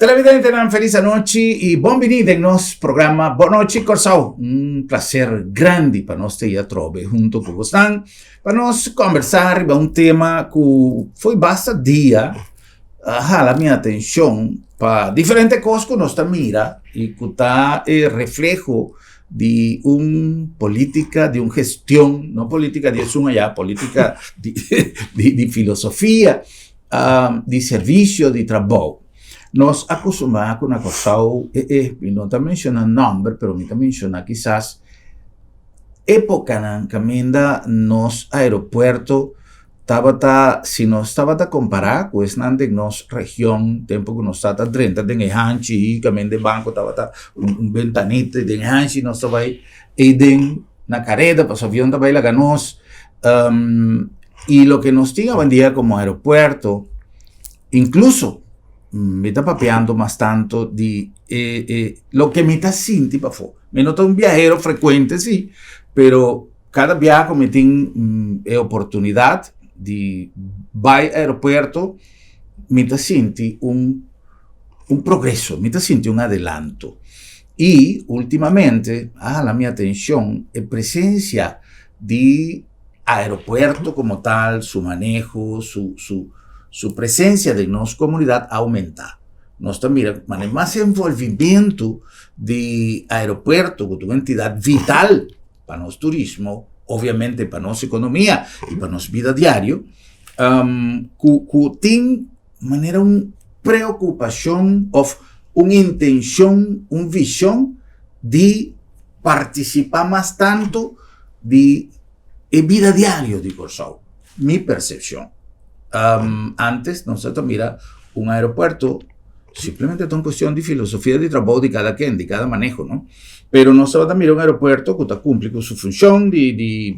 Televidentenan felis anochi i bon bini den nos programa Bon Nochi Kòrsou. Un plaser grandi pa nos ta i atrobe hunto ku bosnan pa nos kòmbersá riba un tema ku foi basta dia a hala mi atenshon pa diferente kos ku nos ta mira i ku ta e refleho di un polítika, di un gestion, no polítika di esun allá, polítika di, di, di filosofia, di servisio, di trabou. Nos a kustumá ku na Kòrsou, e e, mi no ta menshoná nòmber, pero mi ta menshoná kisas épokanan kaminda nos aeropuerto tabata, si nos tabata kompará ku esnan den nos region, tempu ku nos tabata drenta den e hanchi, kaminda e banko tabata un bentanita den e hanchi nos ta bai eiden na kareda pasobra avion ta bai laga nos. I loke nos tin awendia komo aeropuerto, inkluso mi ta papiando mas tanto di e e loke mi ta sinti pafó. Mi no ta un biahero frekuente si, pero kada biaha ku mi tin e oportunidat di bai aeropuerto, mi ta sinti un un progreso, mi ta sinti un adelanto. I ultimamente a hala mi atenshon e presensia di aeropuerto como tal, su maneho, su, su, su presencia den nos comunidad a aumenta. Nos ta mira mane mas envolvimiento di aeropuerto cu ta un entidad vital pa nos turismo, obviamente pa nos economia y pa nos bida diario, cu, cu tin manera un preocupacion of un intencion, un vision di participa mas tanto di e bida diario di Kòrsou, mi persepshon. Antes nos ta mira un aeropuerto simplemente ta un kuestion di filosofia di trabou di kada ken, di kada maneho, no? Pero nos tabata mira un aeropuerto ku ta kumpli ku su funshon di di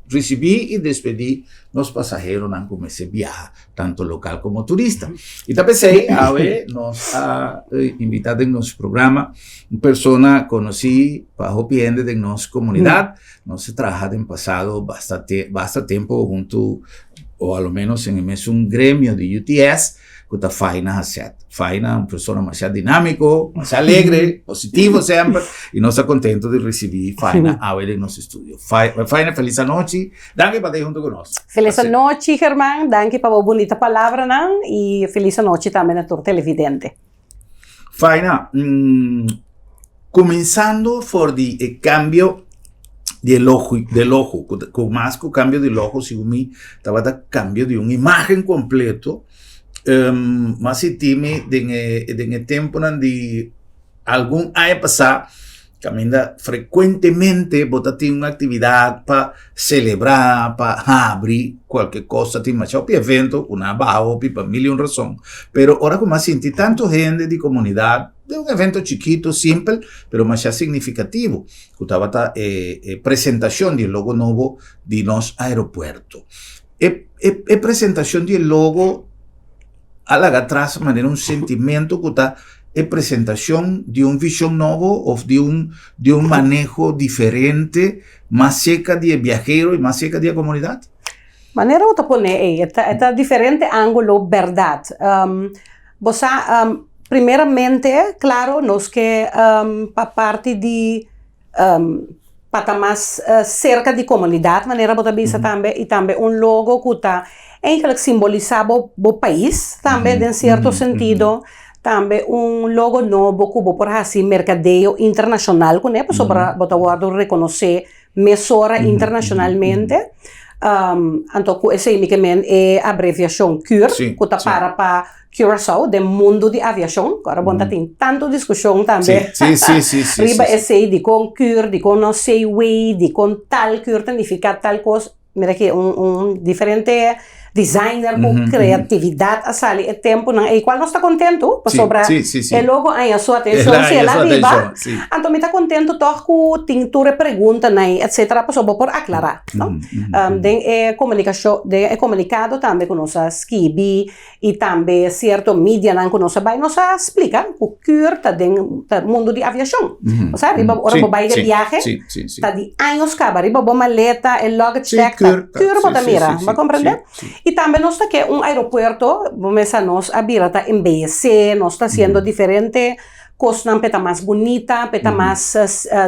risibí i despedí nos pasaheronan ku mester biaha, tanto lokal komo turista. I ta p'esei awe nos a invitá den nos programa Un persona konosí pa hopi hende den nos komunidat. Nos a traha den pasado basta te, basta tempo huntu, o a lo menos en e mesun gremio di UTS, ku ta Faina Hasset. Faina un persona masha dinámiko, masha alegre, positivo semper, i nos ta kontento di risibí Faina awe den nos estudio. Faina, felis anochi. Danki pa ta huntu ku nos. Felis anochi, German. Danki pa bo bunita palabranan i felis anochi tambe na tur televidente. Faina, kuminsando for di e kambio di e logo, di e logo, ku ku mas ku kambio di logo segun mi tabata kambio di un imagen kompleto, mi a sinti mi den e den e tempunan di algun aña pasá Kaminda frekuentemente bo ta tin un aktividat pa selebrá, pa habri kualke kos, ta tin masha hopi evento ku nan a baha hopi pa mil i un rason. Pero ora ku mi a sinti tantu hende di komunidat den un evento chikitu, simpel, pero masha signifikativo, ku tabata e e presentashon di e logo nobo di nos aeropuerto. E e e presentashon di e logo a laga atras manera un sentimentu ku ta e presentashon di un vishon nobo òf di un di un maneho diferente mas serka di e biahero i mas serka di e komunidat? Manera bo ta pone ei, e ta e ta diferente ángulo bèrdat. Bo sa primeramente klaro nos ke pa parti di pa ta mas serka di komunidat manera bo ta bisa tambe i tambe un logo ku ta eigenlijk simbolisá bo bo pais tambe den sierto sentido tambe un logo nobo ku bo por hasi merkadeo internashonal kuné pasobra bo ta wòrdu rekonosé mesora internashonalmente anto ku esei mi ke men e abreviashon cur ku ta para pa Curaçao den mundu di aviashon, ku ora bon ta tin tantu diskushon tambe riba esei dikon cur, dikon no CW, dikon tal cur ta nifiká tal kos. Mira aki un un diferente designer ku kreatividat a sali e tempunan ei kual nos ta kontentu pasobra e logo haña su atenshon si el a riba. Anto mi ta kontentu tòg ku tin tur e preguntanan ei etsetera pasobra bo por aklará, no? Den e komunikashon den e komunikado tambe ku nos a skibi I tambe sierto medianan ku nos a bai nos a splika ku kür ta den ta mundu di aviashon. Osea riba ora bo bai de biahe ta di años kaba riba bo maleta e luggage tag ta kür bo ta mira. Bo a komprende? I tambe nos ta ke un aeropuerto, bo mesa nos a bira ta embeyesé, nos ta hasiendo diferente kosnan p'e ta mas bunita, p'e ta mas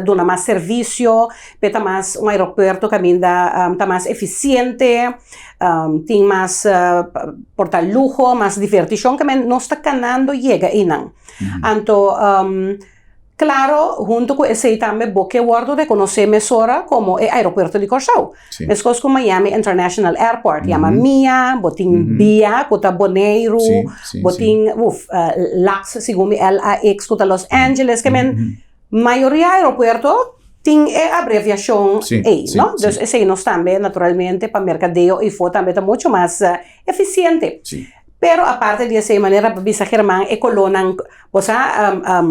duna mas servisio, p'e ta mas un aeropuerto kaminda ta mas efisiente, tin mas por ta luho, mas divertishon, ke men nos ta kanando yega einan. Anto Claro, hunto cu esey tambe bo ke wordo reconoce mesora como e aeropuerto di Corsou. Sí. Mescos cu Miami International Airport, yama MIA, bo tin BIA cu ta Boneiru, Sí, sí, bo sí. tin uf, LAX, segun mi LAX cu ta Los Angeles, ke men mayoria aeropuerto tin e abreviacion Sí, ey, sí, no? sí. Dus esey nos tambe naturalmente pa mercadeo eyfo tambe ta mucho mas eficiente. Sí. Pero aparte di esey manera pa bisa German e colornan Bo sa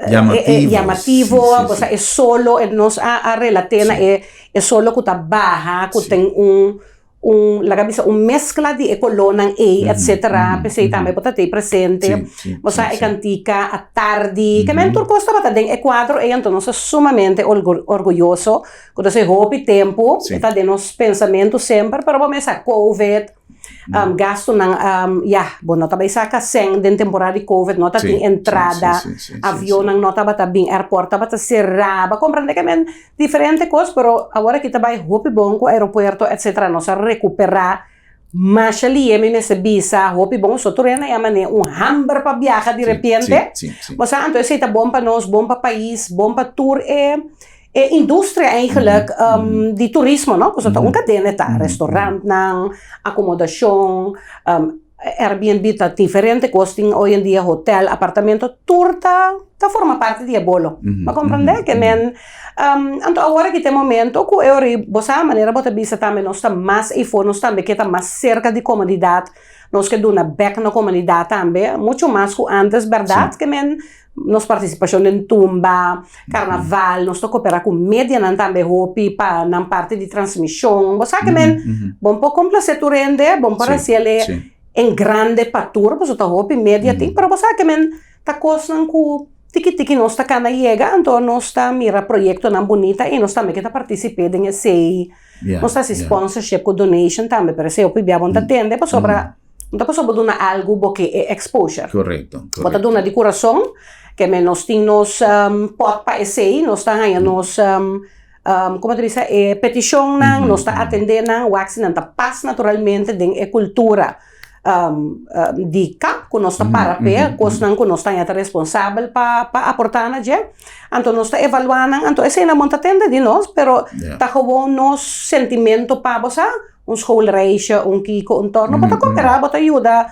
Llamativo. llamativo, Sí, sí, bo sa sí. e solo, e nos a a relat'é na Sí. e e solo ku ta baha, ku Sí. ten un un laga bisa un meskla di e kolónan ei, etsetera, p'esei tambe bo ta tei presente. Sí, sí, Bo sa sí, e sí. kantika Atardi, ke men tur kos tabata den e kuadro ei, anto nos ta sumamente orgu orguyoso ku nos e hopi tempu, Sí. e ta den nos pensamentu semper, pero bo mester sa covid, Gastunan, ya, bo no ta bai saka sèn den temporada di covid, no ta tin entrada, avionnan no tabata bin, airport tabata será, bo a komprende ke men diferente kos, pero awor aki ta bai hopi bon ku aeropuerto etcetera, nos a rekuperá masha lihe mi mester bisa hopi bon, so tur hende a yama un hamber pa biaha di repente, bo sa, anto esei ta bon pa nos, bon pa pais, bon pa tur e E industria eigenlijk di turismo no, pasobra ta un kadena e ta, restaurantnan, akomodashon, Airbnb ta diferente kos tin hoy en dia, hotel, apartamento, tur ta ta forma parti di e bolo. Bo a komprende? Ke men anto awor aki ta e momento ku e ora bo sa manera bo ta bisa tambe nos ta mas eyfor, nos tambe ke ta mas serka di komunidat, nos ke duna bek na komunidat tambe, mucho mas ku antes bèrdat? Ke men Nos partisipashon den tumba, karnaval, nos ta koperá ku medianan tambe hopi pa nan parti di transmishon. Bo sa ke men, bon por komplasé tur hende, bon por hasi el en grande pa tur, pasobra ta hopi media tin, pero bo sa ke men ta kosnan ku tiki tiki nos ta kana yega, anto nos ta mira proyektonan bunita i nos tambe ke ta partisip'é den esei. Nos ta hasi sponsorship ku donation tambe, pero esei hopi bia bo no ta tende pasobra. No ta pasobra bo duna algu bo ke e exposure. Correcto, Bo ta duna di kurason, ke men nos tin nos pot pa esei, nos ta haña nos komo ta bisa e petishonnan, nos ta atendé nan, wak si nan ta pas naturalmente den e kultura di kap ku nos ta para p'e, kosnan ku nos ta haña ta responsabel pa pa aportá na dje. Anto nos ta evaluá nan, anto eseinan bo no ta tende di nos, pero ta gewoon nos sentimento pa bo sa. Un schoolreisje, un kiko, un torno, bo ta koperá, bo ta yuda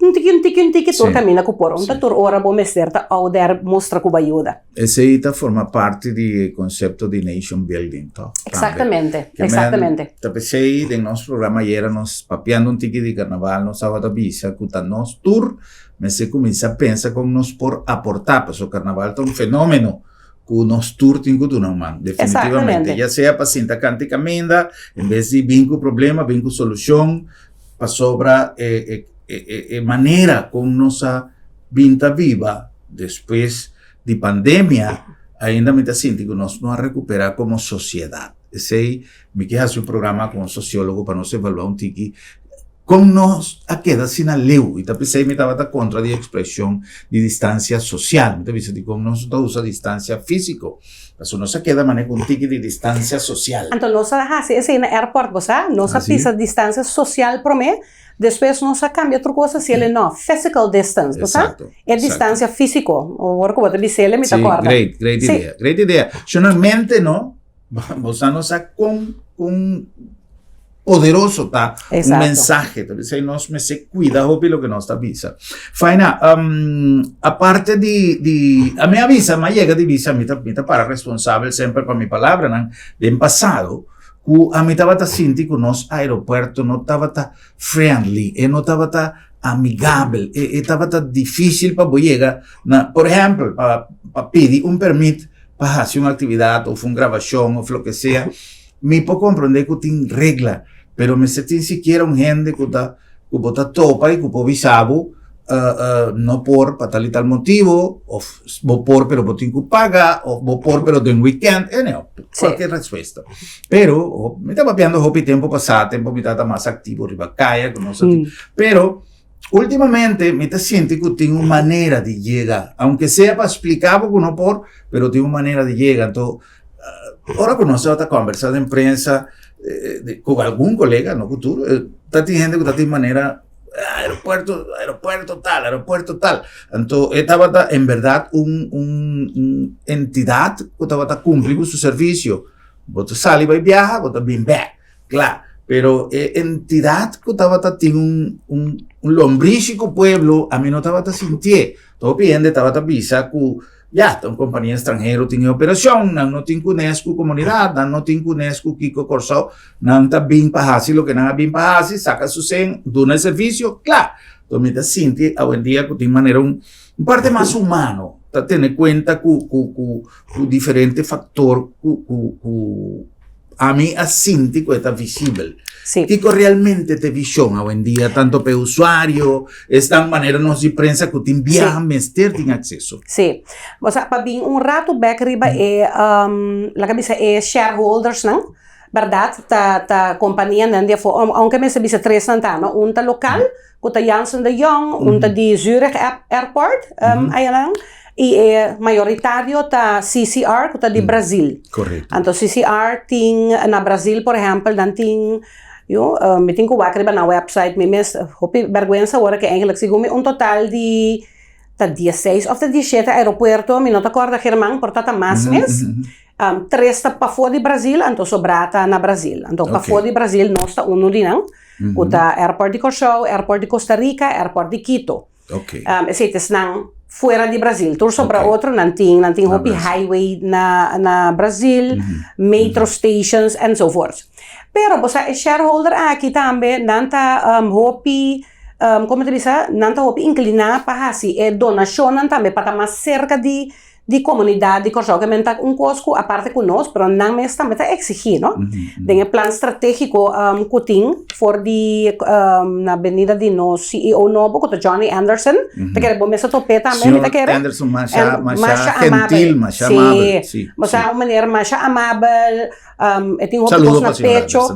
un tiki, un tiki, un tiki tur kaminda ku por. Un ta tur ora bo mester ta ouder mustra ku bo a yuda. Esei ta forma parti di e konsepto di nation building, tòg? Eksaktamente, eksaktamente. Ta p'esei den nos programa ayera nos papiando un tiki di karnaval nos tabata bisa ku ta nos tur mester kuminsá pensa kon nos por aportá, pasobra karnaval ta un fenómeno. ku nos tur tin ku duna un man, definitivamente. Ya sea pa sinta kanta i kaminda, en bes di bin ku problema, bin ku solushon, pasobra e e e e manera kon nos a bin ta biba despues di pandemia, ainda mi ta sinti ku nos no a rekuperá komo sosiedat. Esei mi ke hasi un programa ku un sosiólogo pa nos evaluá un tiki Kon nos a keda asina leu? I ta p'esei mi tabata kontra di ekspreshon di distansia sosial. Mi ta bisa dikon nos no ta usa distansia físiko. Pasobra nos a keda manera ku un tiki di distansia sosial. Anto nos a hasi esei na airport, bo sa? Nos a pisa distansia sosial promé, despues nos a kambia tur kos hasi el e no, physical distance, bo sa? E distansia físiko. Ora ku bo ta bisa el mi ta kòrda. Sí, great, great idea, great idea. Shonalmente no, bo sa no sa kon, kon. poderoso ta un mensahe. Ta bisa nos mester cuida hopi loke nos ta bisa. Faina, um, aparte di, di, a mi a bisa, mi a yega di bisa, mi ta, mi ta para responsabel semper pa mi palabranan den pasado, ku a mi tabata sinti ku nos aeropuerto no tabata friendly, e no tabata amigabel, e, e tabata difícil pa bo yega na, por ehempel, pa, pa pidi un permit pa hasi un actividad of un grabacion of loke sea. Mi por comprende cu tin regla, pero mester tin sikiera un hende cu ta cu bo ta topa y cu por bisa bo, No por pa tal y tal motivo, of bo por pero bo tin cu paga, of bo por pero den weekend, anyhow, cualkier respuesta. Pero, mi ta papiando hopi tempo pasá, tempo mi tata mas activo riba caya, cu nos Pero, últimamente mi ta sinti cu tin un manera di yega, aunke sea pa splica bo cu no por, pero tin un manera di yega. Anto, ora cu nos tabata conversa den prensa, cu algun colega, no cu tur, ta tin hende cu ta tin manera aeropuerto, aeropuerto tal, aeropuerto tal. Anto e tabata en berdad un, un, un entidad ku tabata kumpli ku su servisio. Bo ta sali bai biaha, bo ta bin bek, kla. Pero e entidad ku tabata tin un, un, un lombrishi ku pueblo, ami no tabata sintié. Hopi hende tabata bisa ku Ya, ta un kompania estranhero tin e operashon, nan no tin kunes ku komunidat, nan no tin kunes ku kiko Kòrsou, nan ta bin pa hasi loke nan a bin pa hasi, saka su sen, duna e servisio, kla. Enton mi ta sinti awendia ku tin manera un un parte mas humano, ta tene kuenta ku ku ku ku diferente faktor ku ku ku Ami a sinti ku e ta visibel. Sí. Kiko realmente ta e vishon awendia, tanto pa e usuario, esnan manera nos di prensa ku tin biaha mester tin akseso? Sí. Osea, pa bin un ratu bek riba e, laga bisa e shareholdersnan, bèrdat, ta ta kompanianan di afó, ounke mester bisa tresnan ta, no? Un ta lokal, ku ta Janssen de Jong, un ta di Zurich Airport, ayanan, i e mayoritario ta CCR ku ta di Brazil. Korekto. Anto CCR tin na Brazil por ehèmpel nan tin, yo mi tin ku wak riba nan website mi mes hopi bèrgwensa ora ke eigentlik segun mi un total di ta diesseis òf ta dieshete aeropuerto mi no ta kòrda German por ta ta mas mes. Tres ta pafó di Brazil anto sobrá ta na Brazil. Anto pafó di Brazil nos ta unu di nan. Ku ta airport di Kòrsou, airport di Costa Rica, airport di Quito. Esei ta esnan fuera di Brazil. Tur sobra otro nan tin, nan tin hopi highway na na Brazil, metro stations enzovoorts. Pero bo sa e shareholder aki tambe nan ta hopi, komo ta bisa, nan ta hopi inkliná pa hasi e donashonnan tambe pa ta mas serka di di komunidat di Kòrsou ke men ta un kos ku aparte ku nos pero nan mes tambe ta eksigí no den e plan stratégiko ku tin for di na benida di nos CEO nobo ku ta Johnny Anderson ta kere bo mes a top'é tambe mi ta kere Señor Anderson masha masha gentil masha amabel si osea un manera masha amabel e tin hopi kos na pecho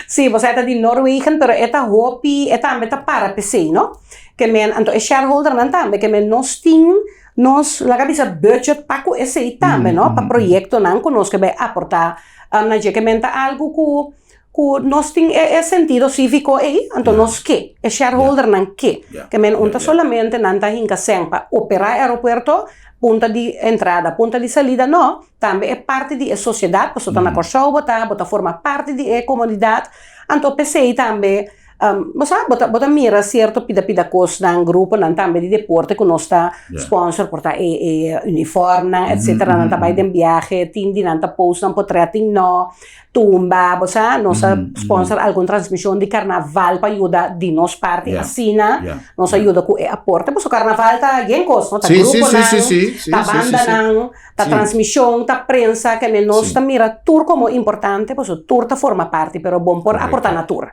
si osea e ta di Norwegen pero e ta hopi e tambe ta para p'esei no ke men anto e shareholdernan tambe ke men nos tin Nos laga bisa budget pa ku esei tambe no, pa proyektonan ku nos ke bai aportá na dje. Ke men ta algu ku ku nos tin e e sentido síviko ei, anto nos ke, e shareholdernan ke. Ke men un ta solamente nan ta hinka sèn pa operá e aeropuerto, punta di entrada, punta di salida no, tambe e parti di e sosiedat, pasobra ta na Kòrsou bo ta, bo ta forma parti di e komunidat, anto p'esei tambe Bo sa, bo ta, bo ta mira cierto pida pida cosnan, gruponan tambe di deporte cu nos ta sponsor, por ta e e uniformnan, etcetera, nan ta bay den biahe, tin di nan ta post nan potret, tin no, tumba, bo sa, nos a sponsor algun transmision di carnaval pa yuda di nos parti asina, nos a yuda cu e aporte, pasobra carnaval ta yen cos, no, ta gruponan, ta bandanan. Ta transmision, ta prensa, ke men nos ta mira tur komo importante, pasobra tur ta forma parti, pero bon por aporta na tur.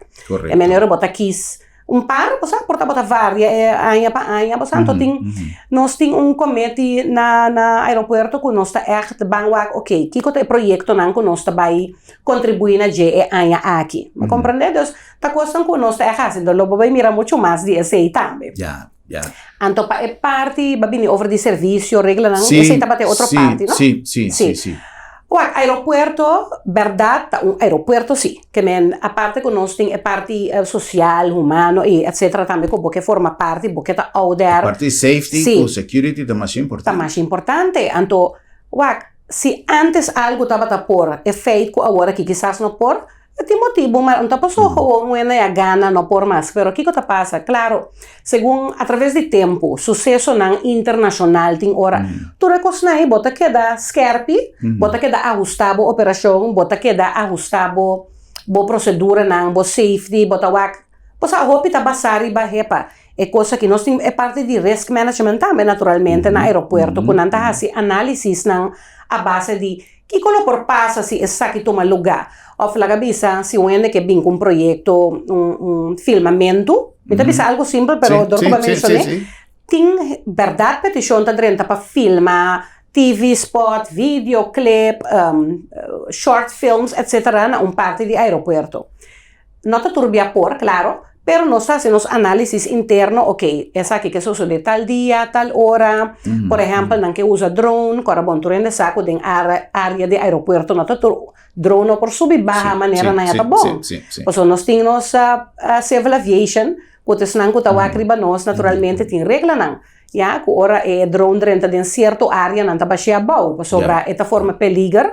E manera bo ta kis un par, bo sa, por ta bo ta varia e aña pa aña, bo sa, anto tin, nos tin un committee na na aeropuerto ku nos ta ègt ban wak, oke, kiko ta e proyektonan ku nos ta bai kontribuí na dje e aña aki. Bo komprende? Dus, ta kosnan ku nos ta ègt hasi, lo bo bai mira muchu mas di esei tambe. Anto pa e parti ba bini over di servicio, reglanan, esei tabata e otro parti, no? Sí, sí, sí, sí. Wak, aeropuerto, berdad ta un aeropuerto sí. Ke men, aparte ku nos tin e parti social, humano i etcetera tambe ku bo ke forma parti, bo ke ta ouder. E parti safety ku security ta masha importante. Ta masha importante. Anto, wak, si antes algu tabata por, e feit ku awor aki kisas no por, E tin motibu, ma no ta pasobra gewoon un hende a gana no por mas. Pero kiko ta pasa? Klaro, segun atraves di tempu, susesonan internashonal tin ora, tur e kosnan ei bo ta keda skèrpi, bo ta keda ahustá bo operashon, bo ta keda ahustá bo bo proseduranan, bo safety, bo ta wak. Pasobra hopi ta basá riba hepa e kos aki. Nos tin e parti di risk management tambe naturalmente na aeropuerto ku nan ta hasi análisisnan a base di Kiko lo por pasa si esaki tuma lugá? Òf laga bisa si un hende ke bin ku un proyekto, un un filmamentu, mi ta bisa algu simpel pero dor ku bo a menshoné, tin bèrdat petishon ta drenta pa filma TV spot, video clip, short films etcetera na un parti di aeropuerto. No ta tur bia por, claro, pero nos ta haci nos análisis interno, ok, esaki ke sosode tal dia, tal ora, por ehempel nan ke usa drone, ku ora bon tur hende sa ku den area di aeropuerto no ta tur drone no por subi baha manera nan ya ta bon. Pasobra nos tin nos civil aviation ku ta esnan ku ta wak riba nos naturalmente tin reglanan. Ya, ku ora e drone drenta den sierto área nan ta bash'é abou, pasobra e ta forma peliger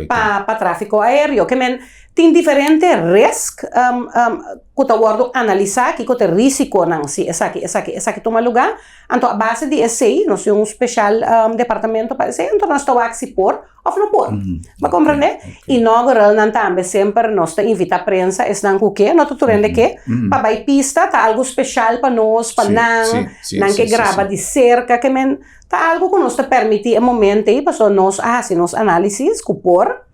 pa pa tráfiko aéreo. Ke men tin diferente risk ku ta wòrdu analisá kiko ta e risikonan si esaki, esaki, esaki tuma lugá. Anto a base di esei nos tin un speshal departamento pa esei, anto nos ta wak si por òf no por. Bo komprendé? Inaugural-nan tambe semper nos ta invitá prensa, esnan ku ke, no ta tur hende ke, pa bai pista, ta algu speshal pa nos, pa nan, nan ke graba di serka, ke men ta algu ku nos ta permití e momento ei, pasobra nos a hasi nos análisis ku por,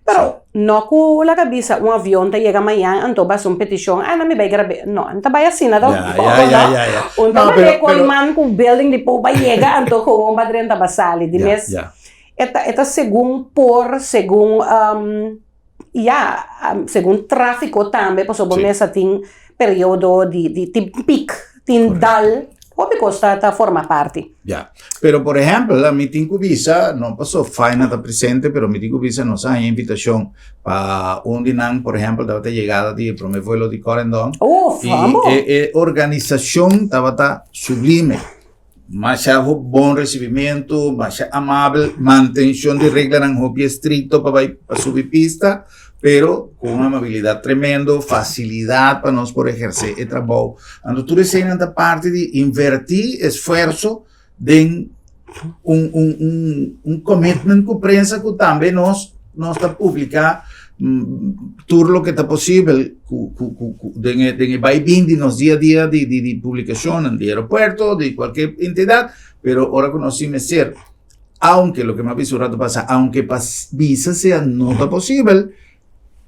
pero no ku laga bisa un avion ta yega mañan anto bo hasi un petishon, ah nan mi bai grab'é, no, no ta bai asina tampoco no, un ta manda e koiman ku building di pou bai yega anto gewoon ba drenta ba sali, di mes. E ta e ta segun por, segun ya, segun tráfiko tambe pasobra bo mester tin periodo di di tin pik, tin dal, hopi kos ta ta forma parti. Ya, pero por ehèmpel mi tin ku bisa, no paso Faina ta presente, pero mi tin ku bisa nos a haña invitashon pa un di nan, por ehèmpel tabata yegada di e promé vuelo di Corendon. Uf, I e e organisashon tabata sublime. Masha bon recibimentu, masha amabel, mantencion di reglanan hopi estricto pa bai pa subi pista, pero cu un amabilidad tremendo, facilidad pa nos por eherce e trabou. Anto tur eseinan ta parti di inverti esfuerso den un un un un commitment cu prensa cu tambe nos nos ta publica tur loke ta posibel ku ku ku ku den e den e bai bin di nos dia a dia di di di publikashonnan di aeropuerto di kualke entidat pero ora ku nos tin mester aunke loke mi a bisa un rato pasa aunke pa bisa sea no ta posibel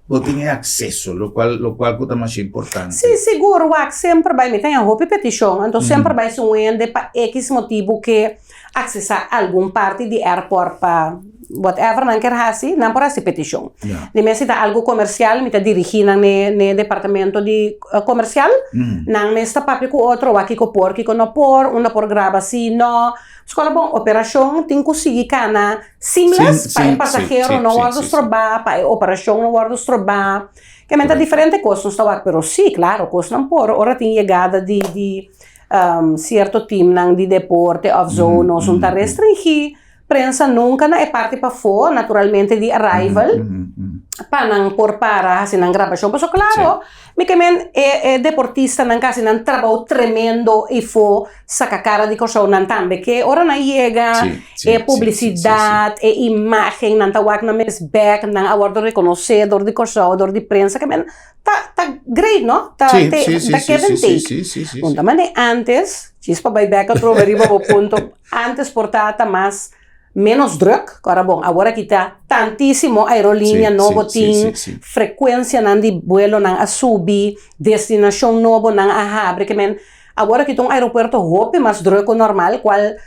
bo tin e akseso lokual lokual ku ta masha importante. Si sigur wak semper bai mi ta haña hopi petishon anto semper bai si un hende pa ekis motibu ke aksesá algun parti di airport pa whatever nan kier hasi, nan por hasi petishon. Di mes si ta algu komersial, mi ta dirigí nan n'e n'e departamento di komersial, nan mes ta papia ku otro wak kiko por, kiko no por, unda por graba si, no. Skola bon, operashon tin ku sigui kana seamless pa e pasahero no wòrdu strobá, pa e operashon no wòrdu strobá. Ke men ta diferente kos nos ta wak, pero si, klaro, kosnan por ora tin yegada di di sierto teamnan di deporte òf zo, nos no ta restringí. Prensa nunca na e parti pafó, naturalmente di arrival, pa nan por para hasi nan grabacion. Pasobra claro, mi ke men e e deportistanan ka hasi nan trabou tremendo ifó saca cara di Kòrsou nan tambe ke ora nan yega e publicidad, e imagen, nan ta wak nan mes bek, nan a wòrdu rekonosé dor di Kòrsou, dor di prensa, ke men ta ta great no, ta ta give and take. Un ta manera antes, djis pa bai bek atrobe riba bo punto. Antes por ta ta mas menos druk, ora bon, awor aki ta tantisimo aerolinea nobo tin, frecuencianan di buelonan a subi, destinacion nobonan a habri, ke men awor aki ta un aeropuerto hopi mas druk ku normal, cual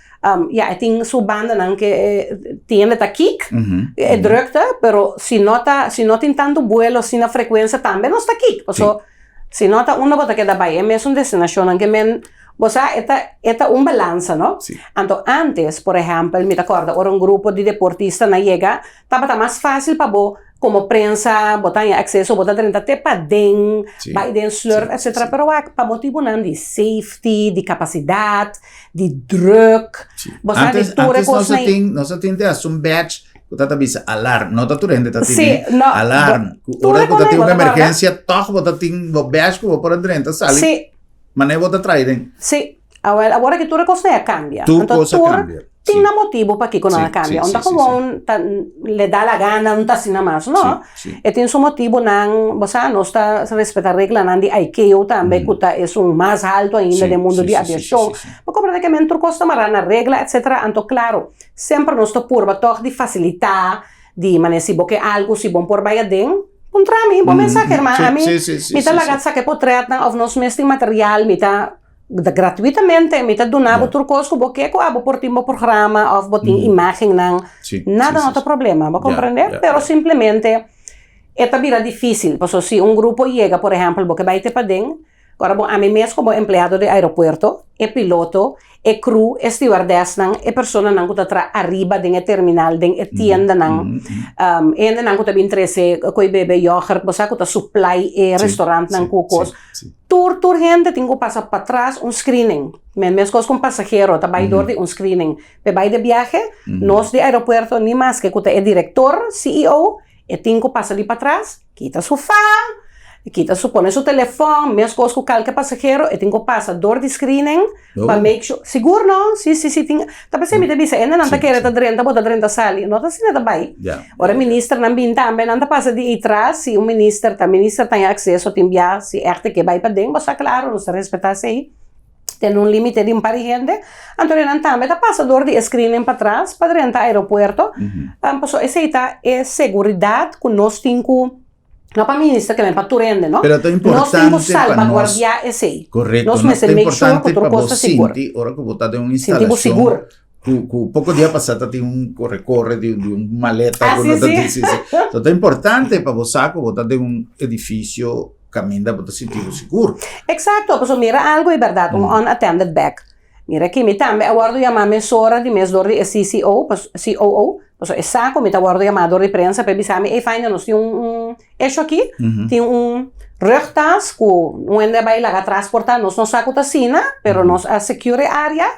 ya e tin su bandanan ke tin hende ta kik e drukte, pero si no ta si no tin tantu buelo asina frecuencia tambe nos ta kik, paso si no ta unda bo ta keda bai e mesun destinacionnan ke men. Bo sa, e ta, e ta un balansa, no? Sí. Anto antes, por ehèmpel, mi ta kòrda ora un grupo di deportistanan yega, tabata mas fásil pa bo komo prensa, bo ta haña akseso, bo ta drenta te paden, Sí. bai den slurf, Sí, etcétera. sí. Pero wak, pa motibunan di safety, di kapasidat, di drùk, Sí. bo sa di Antes, tur e antes nos a kosnan ei. tin, nos a tin te hasta un badge ku ta ta bisa alarm. No ta tur hende ta Sí, tene no, bo, alarm. Ku tur ora e ku ta kosnan ei tin bo un ta kòrda? emergensia, tòg bo ta tin bo badge ku bo por a drenta sali. Sí. Manera bo ta trae den. Sí. Awel, awor aki tur e kosnan a kambia. Tur Anto kos a tur kambia. tin Sí. nan motibu pakiko nan Sí, a kambia. sí, Un ta sí, sí, sí. gewoon ta le da la gana, un ta asina mas, no. Sí, sí. E tin su motibunan, bo sa, nos ta respeta reglanan di ICAO tambe, ku ta esun mas haltu ainda Sí, den mundu sí, di sí, sí, sí, aviashon. sí, sí. Bo komprende ke men tur kos ta mará na regla, etcetera. Anto klaro, semper nos ta purba tòg di fasilitá, di manera si bo ke algu, si bo por bai aden. Puntra mi, bo mes sa German, ami mi ta laga saka e potretnan of nos mes tin material, mi ta gratuitamente mi ta duna bo tur kos ku bo ke ku abo por tin bo programa of bo tin imagennan, nada no ta problema, bo komprende? Pero simplemente e ta bira dificil, pasobra si un grupo yega por ehempel bo ke bai te paden, Ora bo ami mes komo empleado di aeropuerto, e piloto, e crew, e stewardessnan, e personanan ku ta traha ariba den e terminal, den e tiendanan, e hendenan ku ta bin trese koi bebe, yoghurt, bo sa ku ta supply e restaurantnan ku kos. Tur tur hende tin ku pasa patras un screening. Meskos ku un pasahero ta bai dor di un screening p'e bai de biahe, nos di aeropuerto ni maske ku ta e direktor, CEO, E tin ku pasa di patras, kita su fa, kita su pone su telefòn, meskos ku kalke pasahero, e tin ku pasa dor di screening pa make sure, sigur no, si si si tin, ta p'esei mi ta bisa hende nan ta kere ta drenta bo ta drenta sali, no ta asina ta bai. Ora ministernan bin tambe nan ta pasa di eitras, si un minister ta minister taña akseso tin bia si ègt e ke bai paden, bo sa klaro nos ta respetá esei. Tene un limite di un par di hende, anto nan tambe ta pasa dor di e screening patras pa drenta aeropuerto, pasobra esei ta e seguridad ku nos tin ku, no pa minister ke men, pa tur hende, no? Pero ta Nos tin ku importante pa nos, salbaguardiá esei. Korekto, Nos no, mester ta make sure ku importante tur pa bo kos ta sigur. sinti ora ku bo ta den un Sinti bo instalashon sigur. ku poko dia pasá ta tin un kore kore di un maleta Ah, ku sí, no ta sí. tin, sí, sí. So ta importante pa bo sa ku bo ta den un edifisio kaminda bo ta sinti bo sigur. Eksakto, pasobra mira algu e bèrdat, un unattended bag. Mira aki mi tambe a wòrdu yamá mesora di mes dor di e CCO, COO, pasobra e sa ku mi ta wòrdu yamá dor di prensa pa e bisa mi, ey Fania nos tin un esho aki, tin un rugtas ku un hende a bai laga atras por ta, nos no sa ku ta asina, pero nos a secure e área.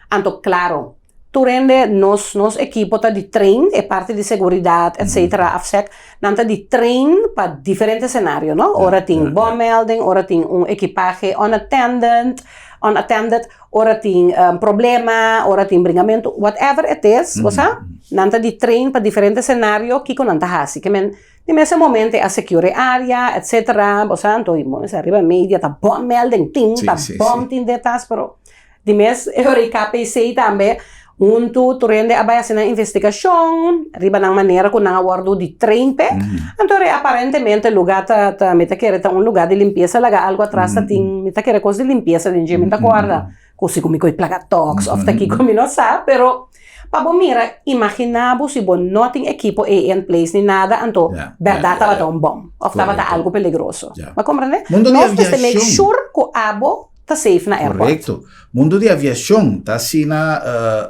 Anto claro, tur hende nos nos ekipo ta di train, e parti di seguridad etcetera afsec, nan ta di train pa diferente scenario no, ora tin bommelding, ora tin un ekipahe unattended, unattended, ora tin problema, ora tin bringamento, whatever it is, bo sa, nan ta di train pa diferente scenario kiko nan ta hasi, ke men di mes e momento e a secure e area etcetera, bo sa, anto riba media ta bommelding tin, ta bom tin detas, pero. Di mes e ora i KPC tambe huntu tur hende a bai hasi nan investigashon riba nan manera ku nan a wòrdu di train p'e. Anto ora aparentemente lugá ta ta mi ta kere ta un lugá di limpiesa laga algu atras ta tin mi ta kere kos di limpiesa den dje mi ta kòrda ku si ku mi koe plaga toks òf ta kiko mi no sa pero pa bo mira imaginá bo si bo no tin ekipo ei in place ni nada anto bèrdat tabata un bòm òf tabata algu peligroso. Bo a komprendé? Nos mester make sure ku abo ta safe na airport. Correcto. Mundo di aviacion ta asina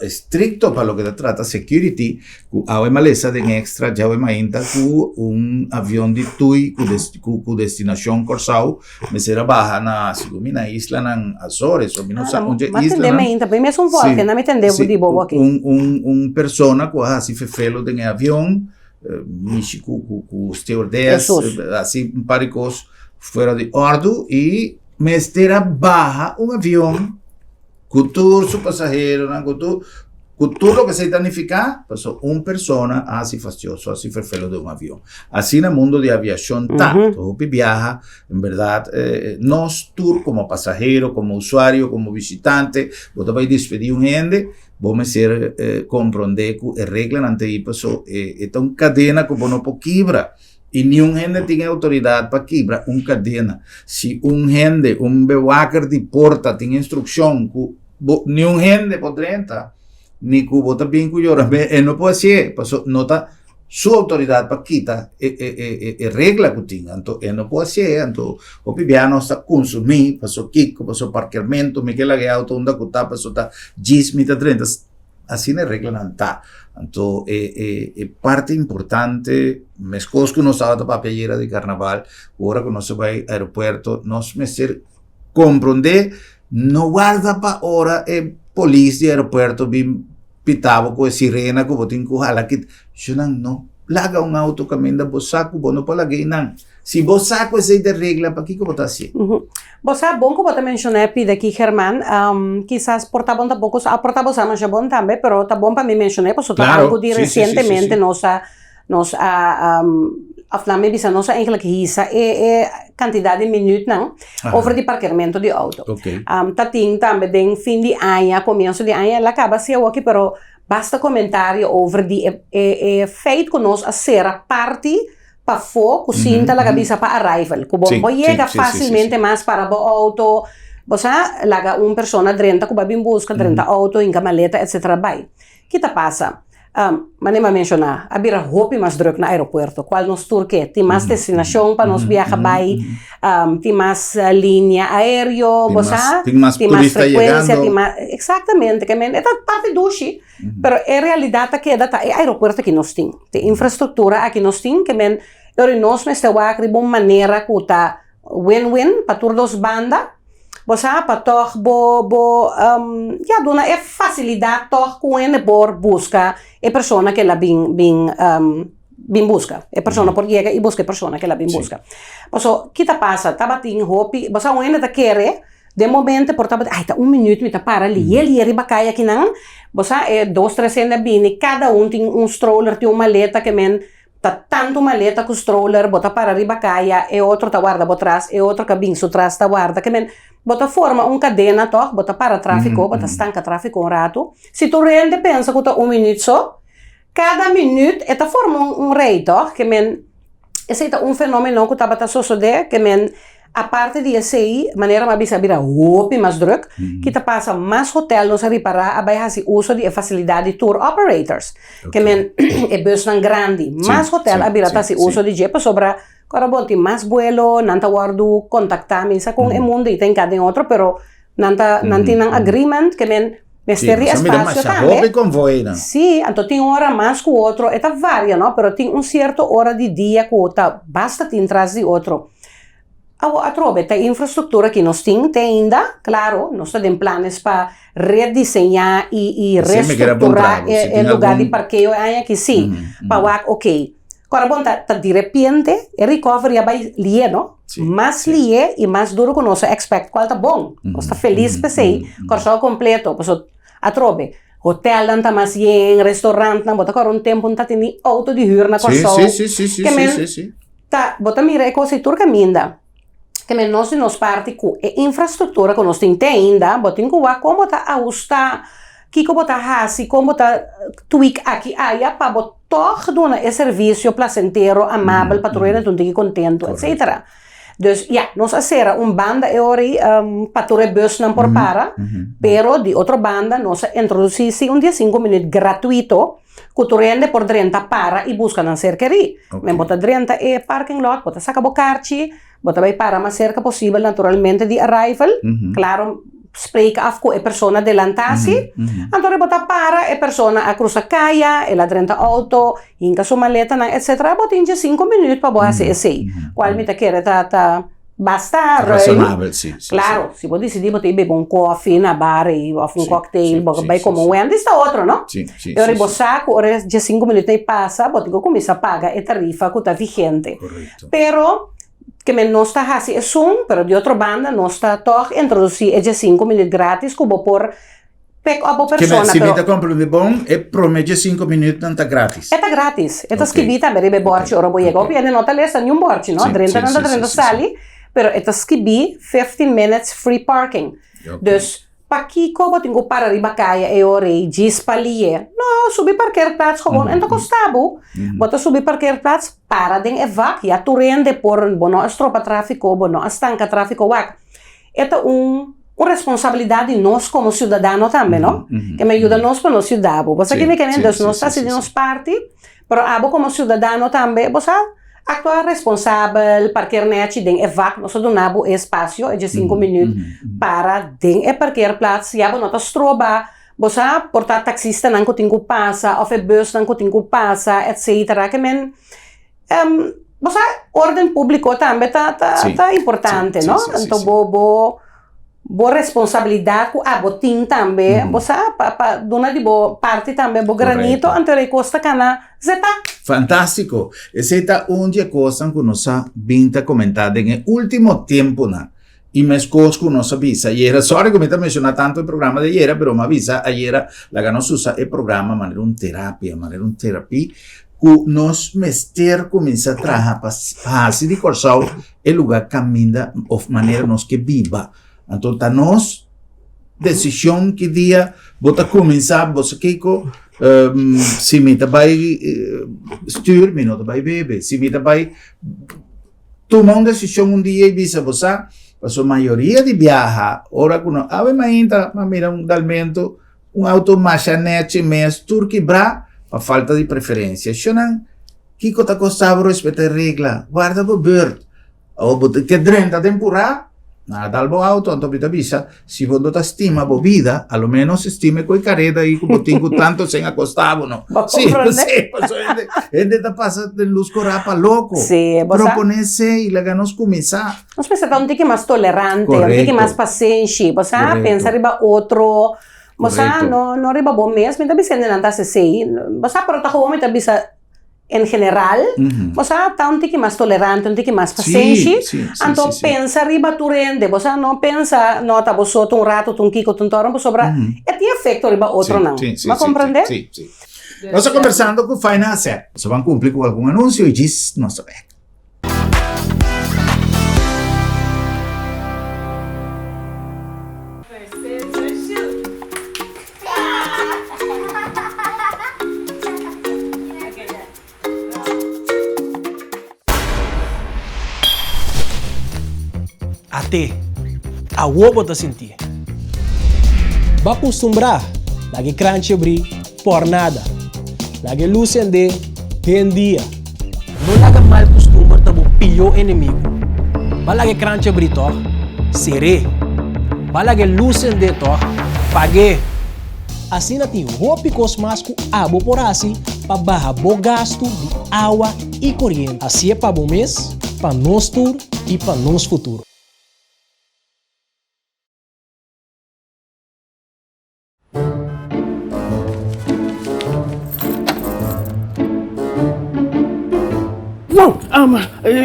estricto pa loke ta trata security cu awe malesa den extra djawe mainta cu un avion di tui cu cu destinacion Corsou mester a baha na segun mi na islanan Azores o mi no sa unda Ma tende islanan. mainta, mi mes un volke na mi tende Si, di bobo aki. un un un persona cu a haci fefelo den e avion mishi cu cu cu stewardess Jesus. haci un par di cos fuera di ordo y Mester a baha un avion ku tur su pasaheronan, ku tur, ku tur loke esei ta nifiká, pasobra un persona a hasi fastioso, a hasi ferfelo den un avion. Asina mundo di aviashon ta. Hopi biaha, en bèrdat, nos tur komo pasahero, komo usuario, komo bishitante, bo ta bai despedí un hende, bo mester komprondé ku e reglanan ta ei pasobra e ta un kadena ku bo no por kibra. I niun hende tin e outoridat pa kibra un kadena. Si un hende, un bewaker di porta tin instrukshon ku bo niun hende por drenta, ni ku bo ta bin ku yora be, e no por hasié, paso no ta su outoridat pa kita e e e e regla ku tin. Anto e no por hasié, anto hopi bia nos ta kunsumí paso kiko, paso parkermentu, mi ke laga e outo unda ku ta, paso ta djis mi ta drenta. Asina e reglanan ta. Anto e e e parti importante, meskos ku nos tabata papia ayera di karnaval, ora ku nos a bai aeropuerto nos mester komprondé, no warda pa ora e polis di aeropuerto bin pita bo ku e sirena ku bo tin ku hala kit. Shunan no laga un auto kaminda bo sa ku bo no por laga einan. Si bo sa ku esei ta e regla, pakiko bo ta hasié? Bo sa bon ku bo ta menshoná e pida aki, German. Kisas por ta bon tampoko sa, por ta bo sa masha bon tambe, pero ta bon pa mi menshoná pasobra ta algu di resientemente nos a, nos a, òf laat mi bisa, nos a eigenlijk hisa e e kantidat di minütnan over di parkermentu di outo. Ta tin tambe den fin di aña, komienso di aña, el a kaba si awoki, pero basta komentario over di e e e feit ku nos a sera parti. pafó ku sinta laga bisa pa arrival, ku bo por yega fásilmente mas para bo outo, bo sa laga un persona drenta ku bo a bin buska, drenta outo, hinka maleta etcetera bai. Ki ta pasa? Manera mi a menshoná, a bira hopi mas drùk na aeropuerto, kual nos tur ke. Tin mas destinashon pa nos biaha bai, tin mas linia aéreo, bo sa, tin mas turista yegando. Tin mas, eksaktamente, ke men e ta parti dushi, pero e realidat ta keda ta e aeropuerto aki nos tin, e infrastruktura aki nos tin, ke men e ora nos mester wak riba un manera ku ta win-win pa tur dos banda, bo sa, pa tòg bo bo ya duna e fasilidat tòg ku hende por buska e persona ku el a bin bin bin buska, e persona por yega i buska e persona ku el a bin buska. Paso ki ta pasa? Tabatin hopi, bo sa un hende ta kere den momento por tabata ay ta un minuut mi ta para lihe lihe riba kaya akinan, bo sa e dos tres hende a bini kada un tin un stroller tin un maleta ke men Ta tantu maleta ku stroller, bo ta para riba kaya, e otro ta warda bo tras, e otro ka bin su tras ta warda. Ke men, bo ta forma un kadena tòg, bo ta para tráfiko, bo ta stanka tráfiko un ratu. Si tur hende pensa ku ta un minüt so, kada minüt e ta forma un rei tòg. Ke men, esei ta un fenómeno ku tabata sosodé, ke men Aparte di esei, manera mi a bisa a bira hopi mas druk, ki ta pasa mas hotel nos a ripará a bai hasi uso di e fasilidat di tour operators, ke men e busnan grandi. Mas hotel a bira ta hasi uso di dje pasobra ora bo tin mas buelo, nan ta wòrdu kontaktá, mi sa kon e mundu ei ta hinká den otro, pero nan ta nan tin nan agreement ke men mester di espasio tambe. Sí, anto tin ora mas ku otro, e ta varia no, pero tin un sierto ora di dia ku ta basta tin tras di otro. Awor atrobe ta e infrastruktura ki nos tin te ainda, klaro, nos ta den planes pa rediseñá i i restrukturá e lugá di parkeo e aña aki, sí, pa wak oke. Kora bon ta ta direpente e recovery a bai lié no, mas lié i mas duru ku nos a expect, kual ta bon, nos ta felis p'esei, Kòrsou kompleto, pasobra atrobe hotelnan ta mas yen, restaurantnan, bo ta kòrda un tempu no ta tin ni outo di hür na Kòrsou, ke men Ta, bo ta mira e kos ei tur kaminda. Ke men nos di nos parti ku e infrastruktura ku nos tin te ainda, bo tin ku wak kon bo ta ahustá, kiko bo ta hasi, kon bo ta tweak aki aya pa bo tòg duna e servisio plasentero, amabel pa tur hende ta un tiki kontentu, etsetera. Dus ya, nos a sera un banda e ora ei pa tur e busnan por para, pero di otro banda nos a introdusí si un diesinku minüt gratuito Ku tur hende por drenta para i buska nan ser kerí. Men bo ta drenta e parking lot, bo ta saka bo karchi, bo ta bai para mas serka posibel naturalmente di arrival. Klaro, spreek af ku e persona delantá si. Anto bo ta para, e persona a krusa kaya, el a drenta outo, hinka su maletanan etcetera. Bo tin dje sinku minüt pa bo hasi esei, kual mi ta kere ta ta. Basta ruim. Razonabel, si, si, Claro, si bo disidí bo ta bebe un koffie na bar ei of un cocktail, bo bai kome un Wendy's ta otro, no? Si, si, E ora bo sa ku ora diesinku minuut ei pasa, bo tin ku kuminsá paga e tarifa ku ta vigente. Korekto. Pero, ke men nos ta hasi esun, pero di otro banda nos ta tòg introdusí e diesinku minuut gratis ku bo por pick up bo Ke men, persona, si mi pero ta komprendé bon, e promé diesinku minuutnan ta gratis. E ta gratis. E ta Ok. skibí tambe riba e bòrchi ora bo yega. Ok. Hopi hende no ta lesa niun bòrchi, no. Sí, Drenta sí, nan ta sí, drenta sí, sí, sí. sali, pero e ta skibí 15 minutes free parking. Ok. Dus, pakiko bo tin ku para riba kaya e ora ei djis pa lié? No, subi parkeerplaats gewoon en ta kosta bo. Bo ta subi parkeerplaats, para den e vak, ya tur hende por, bo no a stropa tráfiko, bo no a stanka tráfiko, wak. E ta un un responsabilidat di nos komo siudadano tambe, no? Ke me yuda nos pa nos yuda bo. Bo sa kende kende? Dus nos ta hasi di nos parti, pero abo komo siudadano tambe bo sa aktua responsabel, parker nèchi den e vak, nos ta duna bo e espasio, e diesinku minüt para den e parkeerplaats, ya bo no ta stroba, bo sa por ta taksistanan ku tin ku pasa òf e bùsnan ku tin ku pasa, etsetera. Ke men. Bo sa orden públiko tambe ta ta ta importante no anto bo bo bo responsabilidat ku abo tin tambe bo sa pa pa duna di bo parti tambe bo granito anto e kos ta kana zeta. Fantástiko! Esei ta un di e kosnan ku nos a bin ta komentá den e último tempunan. I meskos ku nos a bisa ayera, sorry ku mi ta menshoná tantu e programa di ayera, pero mi a bisa ayera laga nos usa e programa manera un terapia, manera un terapia ku nos mester kuminsá traha pa hasi di Kòrsou e lugá kaminda òf manera nos ke biba. Anto ta nos. desishon ki dia bo ta kuminsá bo sa kiko si mi ta bai stuur mi no ta bai bebe si mi ta bai tuma un desishon un dia i bisa bo sa pasobra mayoria di biaha ora ku no awe mainta mi a mira un dalmentu un auto masha nechi mes tur kibrá pa falta di preferensia shonnan kiko ta kosta bo respeta e regla warda bo beurt. Awor bo ta ke drenta den purá, nan a dal bo auto, anto mi ta bisa, si bo no ta stima bo bida, a lo menos stima e ku e kareda ei ku bo tin ku tanto sen a kosta bo, no? Bo Sí, komprende? sí, pasobra hende, hende ta pasa den lus korá pa loko. Sí, bo sa. Proponé esei, laga nos kuminsá. Nos mester ta un tiki mas tolerante, un tiki mas Korekto. pasenshi, bo sa, Korekto. pensa riba otro, bo sa, Korekto. no no riba bo mes, mi ta bisa hendenan ta hasi esei, bo sa, pero ta gewoon mi ta bisa. En general, bo sa ta un tiki mas tolerante, un tiki mas pasenshi, anto pensa riba tur hende, bo sa no pensa no ta bo so ta un rato, ta un kiko, ta un tòrno, pasobra e tin efekto riba otronan. Bo a komprende? Sí, sí. Nos ta kombersando ku Faina Asset. Nos a ban kumpli ku algun anunsio i djis nos ta bèk. At'é, awor bo ta sintié. Bo a kustumbrá laga e kranchi abrí por nada. Laga e lus sendé den dia. No laga mal kustumber ta bo pió enemigu. Ba laga e kranchi abrí tòg? Ser'é. Ba laga e lus sendé tòg? Pag'é. Asina tin hopi kos mas ku abo por hasi pa baha bo gastu di awa i koriente. Hasié pa bo mes, pa nos tur i pa nos futuro. Wow!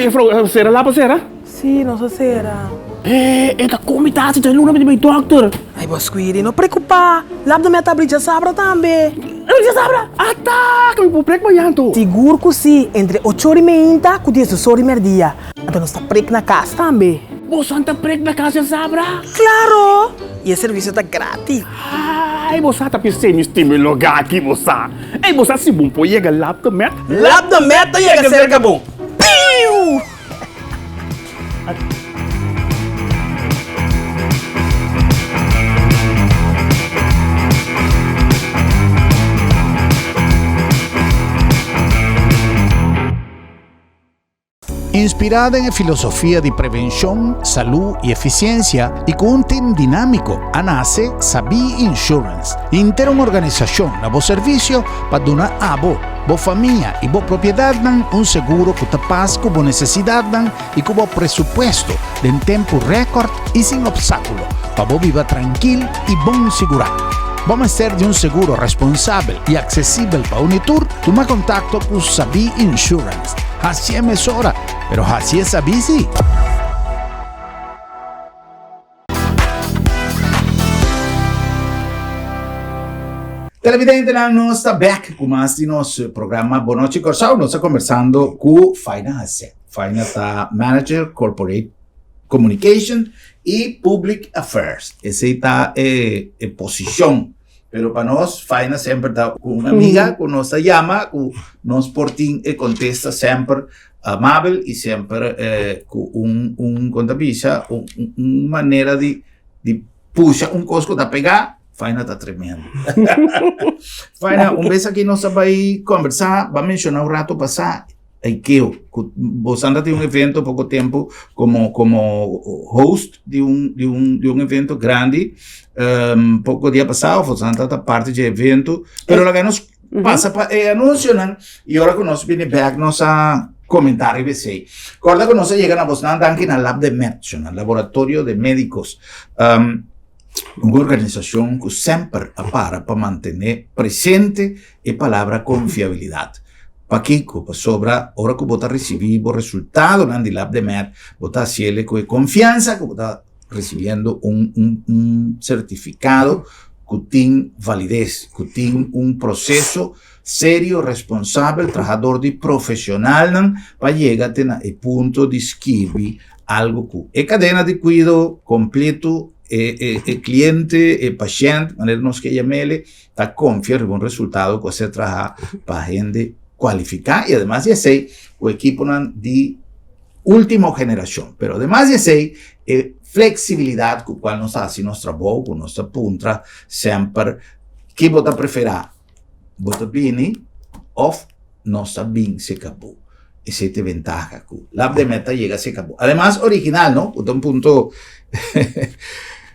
Juffrouw, sera lapa sera? Sí, nos a sera. Eh, e ta komi tasi dje luna mi di bai dokter. Ai, bo Squiri, no preokupá. Lap de mi a ta abri djasabra tambe. Abri djasabra? Ata! Ke mi por prek mañan to? Sigur ku sí, entre ocho ora i meinta ku diesdos ora i merdia. Anto nos ta prek na kas tambe. Boso ta prek na kas djasabra? Klaro! I e servisio ta gratis. Ai, bo sa ta p'esei mi stima e lugá aki, bo sa. Ei, bo sa si bon por yega Lab de Met? Lab de Met ta yega serka bo! Piu! Inspirá den e filosofia di prevenshon, salú i efisiensia i ku un tim dinámiko, a nase Sabí Insurance, henter un organisashon na bo servisio pa duna abo, bo famia i bo propiedatnan un seguro ku ta pas ku bo nesesidatnan i ku bo presupuesto den tempu rèkòrt i sin opstákulo pa bo biba trankil i bon sigurá. Bo mester di un seguro responsabel i aksesibel pa un i tur? Tuma kontakto ku Sabí Insurance. Hacié mesora, pero hacié sabí sí. Televidentenan, nos ta bek ku mas di nos programa Bon Nochi Kòrsou. Nos ta kombersando ku Faina Hassé. Faina ta manager corporate communication i public affairs. Esei ta e e posishon. Pero pa nos, Faina semper ta un amiga ku nos ta yama, ku nos por tin e kontesta semper amabel i semper ku un, un, kon ta bisa, un, un manera di, di pusha un kos ku ta pegá, Faina ta tremendo. Faina, un bes aki nos a bai kombersá, bo a menshoná un rato pasá, Ikeo, ku bosan ta tin un evento poko tempu komo komo host di un di un di un evento grandi um, poko dia pasado bosan ta ta parte di evento pero laga nos pasa pa e anuncionan y ora ku nos bini back nos a comenta riba esei. Corda ku nos a yega na bosnan danki na Lab de Med, na Laboratorio de Médicos. Um, un organisacion ku semper a para pa mantene presente e palabra konfiabilidat. Pakiko? Pasobra ora ku bo ta risibí bo resultadonan di Lab de Med, bo ta hasiel ku e konfiansa ku bo ta risibiendo un un un sertifikado ku tin valides, ku tin un proseso serio, responsabel, trahador di profesionalnan pa yega te na e punto di skirbi algu ku e kadena di kuido kompleto. E, e, e kliente, e pashènt, manera nos ke yam'ele, ta konfia riba un resultado ku a ser trahá pa hende kualifiká i ademas di esei ku ekiponan di último generashon. Pero ademas di esei e fleksibilidat ku kual nos ta hasi nos trabou, ku nos ta puntra semper ki bo ta preferá, bo ta bini òf nos ta bin seka bo. Esei ta e ventaha ku Labdemed ta yega seka bo. Ademas original no, ku ta un punto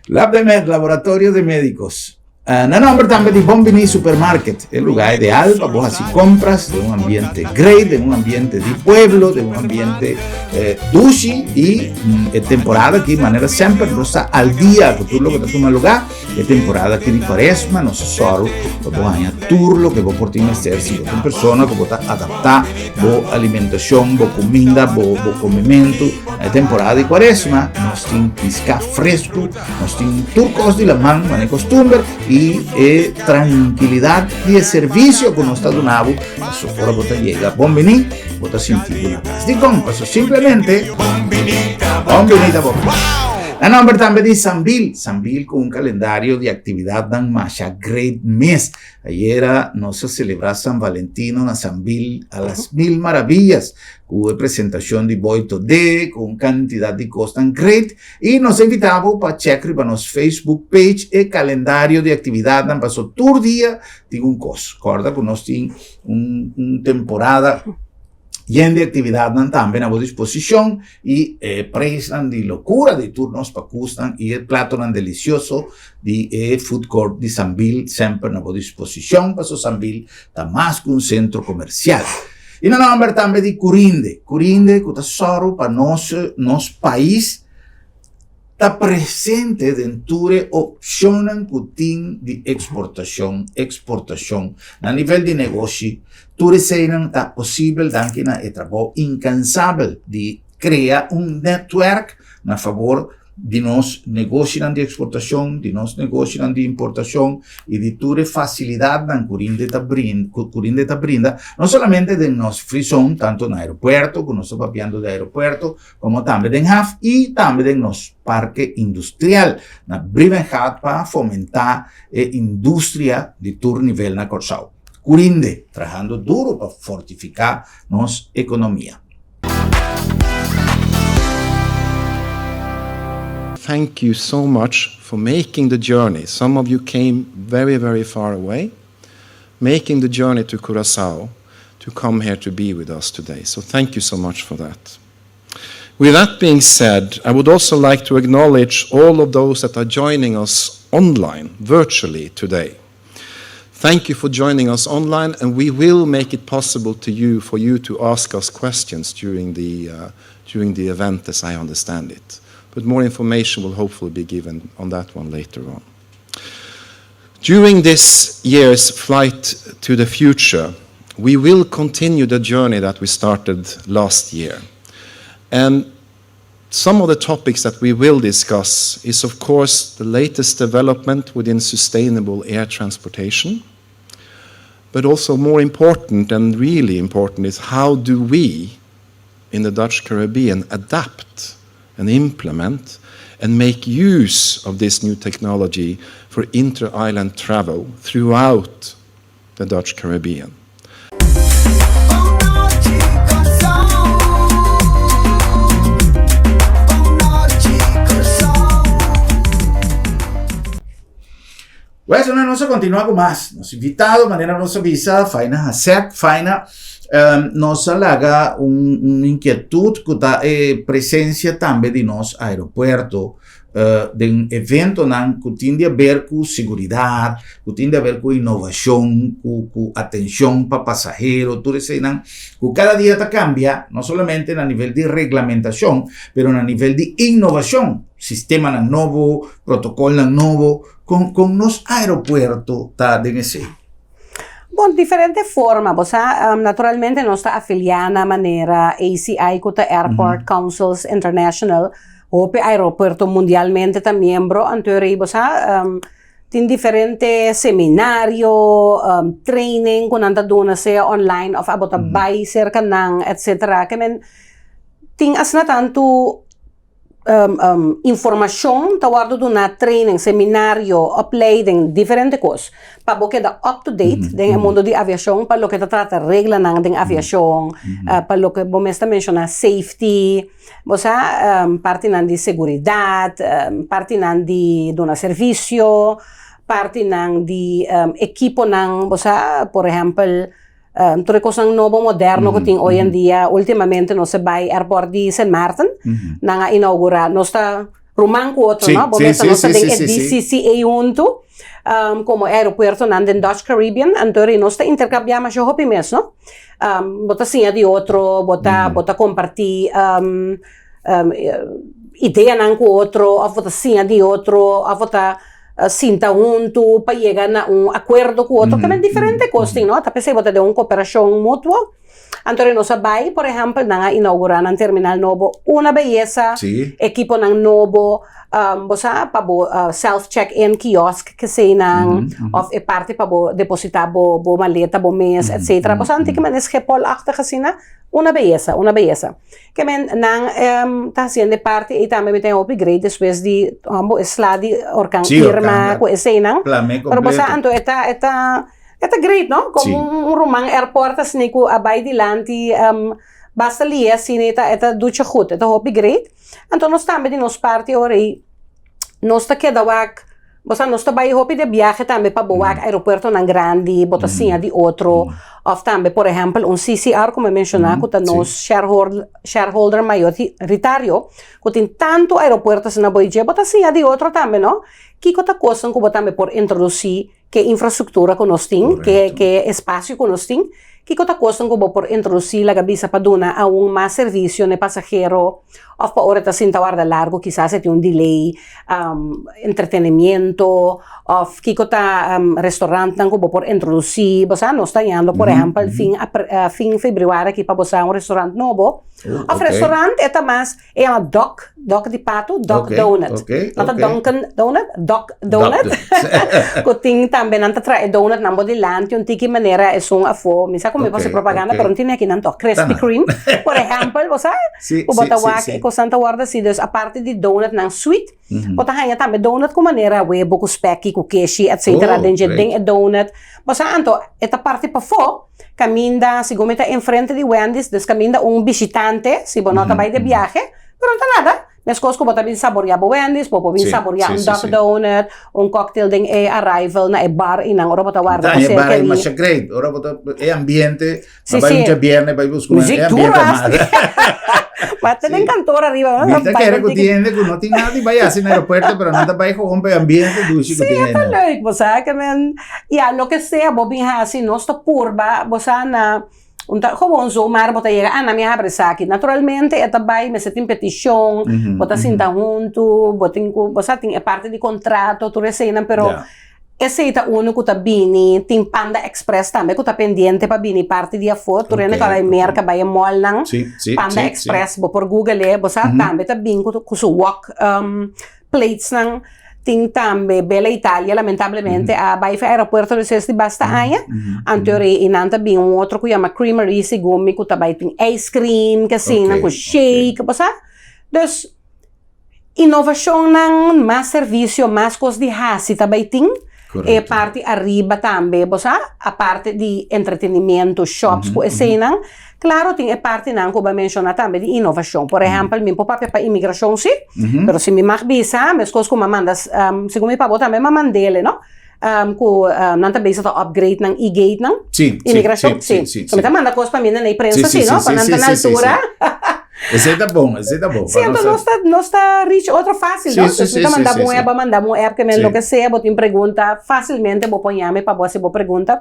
Labdemed, Laboratorio de Médicos. Na nomber tambe di Bon Bini Supermarket, e lugar ideal pa bo hasi compras den un ambiente great, den un ambiente di pueblo, den un ambiente eh, dushi y mm, e temporada aki manera semper nos ta al dia ku tur loke ta tuma lugar. E temporada aki di Cuaresma nos a sòru pa bo haña tur loke bo por tin mester si bo ta un persona ku bo ta adaptá bo alimentashon, bo kuminda, bo bo komementu. Na e temporada di Cuaresma nos tin piská fresku, nos tin tur kos di laman manera kostumber i e trankilidat di e servisio ku nos ta duna bo pasobra ora bo ta yega bon bini bo ta sinti bo na kas. Dikon? Pasobra simplemente bon bini ta bo kas. Na nomber tambe di Sambil, Sambil ku un kalendario di aktividatnan masha great mes. Ayera nos a selebrá San Valentino na Sambil a las mil maravillas ku e presentashon di Boy Todé ku un kantidat di kosnan great i nos a invitá bo pa chèk riba nos Facebook page e kalendario di aktividatnan paso tur dia tin un kos. Kòrda ku nos tin un temporada. Yen di actividadnan tambe na bo disposicion y e prijsnan di locura di tur nos pacusnan y e platonan delicioso di e food court di Sambil semper na bo disposicion paso Sambil ta mas cu un centro comercial. Y na nomber tambe di Curinde, Curinde cu ta sòru pa nos nos pais ta presente den tur e opcionnan cu tin di exportacion, exportacion na nivel di negoshi, tur eseinan ta posibel danki na e trabou incansabel di crea un netwerk na fabor di nos negoshinan di exportacion, di nos negoshinan di importacion y di tur e facilidadnan cu Rinde ta brinda, cu Rinde ta brinda, no solamente den nos free zone, tanto na aeropuerto, cu nos ta papiando di aeropuerto, como tambe den haf y tambe den nos parke industrial na Brievengat pa fomenta e industria di tur nivel na Corsou. Curinde, trahando duro pa fortifica nos economia. Thank you so much for making the journey. Some of you came very, very far away, making the journey to Curaçao to come here to be with us today. So thank you so much for that. With that being said, I would also like to acknowledge all of those that are joining us online, virtually today. Thank you for joining us online, and we will make it possible to you for you to ask us questions during the, uh, during the event, as I understand it. But more information will hopefully be given on that one later on. During this year's Flight to the Future, we will continue the journey that we started last year. And some of the topics that we will discuss is, of course, the latest development within sustainable air transportation, but also more important and really important is how do we in the Dutch Caribbean adapt and implement and make use of this new technology for inter-island travel throughout the Dutch Caribbean. Pues, nos a continua cu mas. Nos invitado, manera nos a bisa, Faina Hasek. Faina, um, nos a laga un, un inquietud cu ta e presencia tambe di nos aeropuerto uh, den eventonan cu tin di haber cu seguridad, cu tin di haber cu innovacion, cu, cu atencion pa pasahero, tur eseinan, cu cada dia ta cambia, no solamente na nivel di reglamentacion, pero na nivel di innovacion, sistemanan nobo, protocolnan nobo, Con con nos aeropuerto ta den esey? Bon, diferente forma. Bo sa, naturalmente nos ta afiliá na manera ACI ku ta Airport Councils International. Hopi aeropuerto mundialmente ta miembro. Anto rei bo sa, tin diferente seminario, training ku nan ta duna sea online òf abo ta bai serka nan etcetera. Ke men tin asina tantu. Informashon ta wòrdu duná, training, seminario, opleiding, diferente kos, pa bo keda up to date den e mundu di aviashon pa loke ta trata reglanan den aviashon, pa loke bo mes ta menshoná safety, bo sa, partinan di seguridat, partinan di duna servisio, partinan di ekiponan, bo sa, por ehèmpel, Tur e kosnan nobo moderno ku tin hoy en dia, ultimamente nos a bai airport di Sint Maarten, nan a inaugurá, nos ta ruman ku otro, no? Bo mester nos ta den e DCCA huntu, komo e aeropuertonan den Dutch Caribbean, anto ri nos ta interkambiá masha hopi mes, no? Bo ta siña di otro, bo ta bo ta kompartí ideanan ku otro, òf bo ta siña di otro, òf bo ta sinta huntu pa yega na un akuerdo ku otro, tamen diferente kos tin, no? Ta p'esei bo ta den un koperashon mutuo. Anto di nos a bai, por ehèmpel, nan a inougurá nan terminal nobo, una beyesa, ekiponan nobo, bo sa, pa bo self check in kiosk keseinan, òf e parti pa bo depositá bo bo maleta bo mes, etsetera. Bo sa antes ki manera Schiphol-achtig asina, una beyesa, una beyesa. Ke men nan ta hasiendo e parti ei tambe mi ta hopi great despues di hombo e sla di orkan Sí, orkan, Irma ja. ku eseinan. Plame Pero bo sa kompleto. anto e ta e ta e ta great no komo Sí. un ruman airport asina ku a bai dilanti basta lia asina e ta e ta ducha goed e ta hopi great. Anto nos tambe di nos parti ora ei nos ta keda wak Bo sa nos ta bai hopi de biahe tambe pa bo wak aeropuertonan grandi, bo ta siña di otro, of tambe por ehempel un CCR como e menciona cu ta nos shareholder mayoritario cu tin tanto aeropuerto asina bo dje, bo ta siña di otro tambe no. Kico ta cosnan cu bo tambe por introduci ke infrastructura cu nos tin, ke espacio cu nos tin, kico ta cosnan cu bo por introduci laga bisa pa duna aun mas servicio na e pasahero of pa ora e ta sinta warda largo kisas e tin un delay, entretenimiento of kiko ta restaurantnan ku bo por introdusí. Bo sa nos ta yendo por ehèmpel fin fin febrüari aki pa bo sa un restaurant nobo. Of restaurant e ta mas e yama Duck, Duck di patu, Duck Donut. No ta Dunkin Donut, Duck Donut. Ku tin tambe nan ta traha e donutnan bo dilanti un tiki manera esun afó. Mi sa ku mi por hasi propaganda pero no tin aki nan tòg. Krispy Kreme por ehèmpel bo sa. Ku bo ta wak e kosnan ta wòrdu hasi. Dus aparte di donutnan sweet, bo ta haña tambe donut ku manera webo, ku spèki, ku keshi, etsetera den dje den e donut. Bo sa anto e ta parti pafó kaminda segun mi ta enfrente di Wendy's, dus kaminda un bishitante si bo no ta bai de biahe, pero no ta nada. Meskos ku bo ta bin saboriá bo Wendy's, bo por bin saboriá un duck donut, un cocktail den e arrival na e bar einan ora bo ta warda pa E ser bar ei keri. masha great. Ora bo ta e ambiente, Sí, bai sí. un djabierne bai busca un Muziek e duro ambiente hasta. mas. Maar te den Sí. kantoor arriba. Mi ta kere ku tin hende ku no tin nada di bai hasi na aeropuerto, pero nan ta bai gewoon pa e ambiente dushi ku Sí, tin e ta einan. leuk, bo sa ke men, ya, loke sea bo bin hasi, nos ta purba, bo sa na Un ta gewoon zomaar bo ta yega, ah, nan mi a habri esaki. Naturalmente e ta bai, mester tin peticion, bo ta sinta huntu, bo tin cu, bo sa tin e parti di contrato, tur eseinan, pero esei ta uno cu ta bini, tin Panda Express tambe cu ta pendiente pa bini parti di afo, tur hende cu a bai Merca, bai e mallnan, Panda Express, bo por google e, bo sa, tambe ta bin cu su wok platesnan tin tambe Bella Italia lamentablemente a bai for aeropuerto despues di basta aña anto i nan ta bin un otro ku yama Creamery segun mi ku ta bai tin ice cream ke asina ku shake bo sa dus inovashonnan mas servisio mas kos di hasi ta bai tin e parti ariba tambe bo sa aparte di entretenimiento shops ku eseinan Claro tin e partinan cu bo a menciona tambe di innovacion. Por ehempel, mi por papia pa inmigracion si, pero si mi mag bisa, mescos cu mi a manda, segun mi pa bo tambe mi a mandele, no? Cu nan ta bezig ta upgrade nan e-gate nan. Inmigracion, si. So mi ta manda cos pa mi na e prensa si, no? Pa nan ta na altura. Esey ta bon, esey ta bon. Si, enton nos ta, nos ta reach otro facil, no? Dus mi ta manda bo un app, bo a manda bo un app, ke men loke sea, bo tin pregunta, facilmente bo por yama pa bo haci bo pregunta.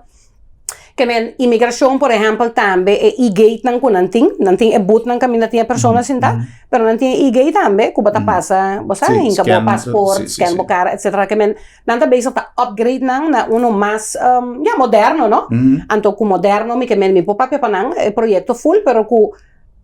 Ke men imigrashon por ehèmpel tambe e e-gatenan ku nan tin, nan tin e boothnan kaminda tin e persona sintá, pero nan tin e e-gate tambe ku bo ta pasa, bo sa, hinka bo pasport, scan bo kara, etsetera. Ke men nan ta bezig ta upgrade nan na uno mas, ya, moderno, no? Anto ku moderno mi ke men mi por papia pa nan e proyekto full, pero ku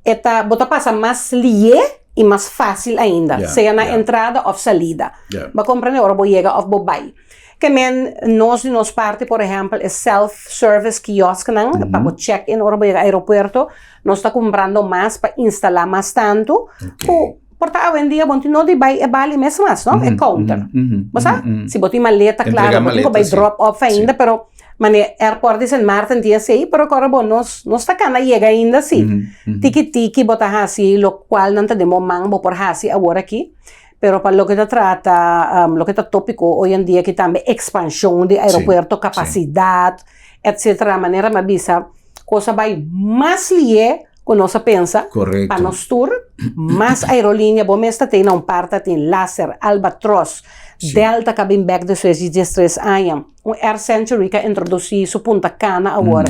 e ta, bo ta pasa mas lié i mas fásil ainda, sea na entrada òf salida. Bo a komprende ora bo yega òf bo bai. Ke men nos di nos parti por ehèmpel e self service kiosknan pa bo check in ora bo yega aeropuerto nos ta kumprando mas pa instalá mas tantu ku. Por ta awendia bo no tin nodi bai e bali mes mas, no? E counter. Bo sa? Si bo tin maleta, claro, bo tin ku bai drop off ainda, pero mane airport di Sint Maarten tin esei, pero kòrda bo, nos nos ta kana yega ainda si. Tiki tiki bo ta hasi lokual nan ta den bo man bo por hasi awor aki, pero pa loke ta trata loke ta topiko hoy en dia aki tambe ekspanshon di aeropuerto, kapasidat, etcetera, manera mi a bisa kos a bai mas lié ku nos a pensa pa nos tur, mas aerolínea bo mes ta tin na un parti a tin Laser, Albatros, Delta ka bin bek despues di diestres aña, un Air Century ka introdusí su Punta Cana awor,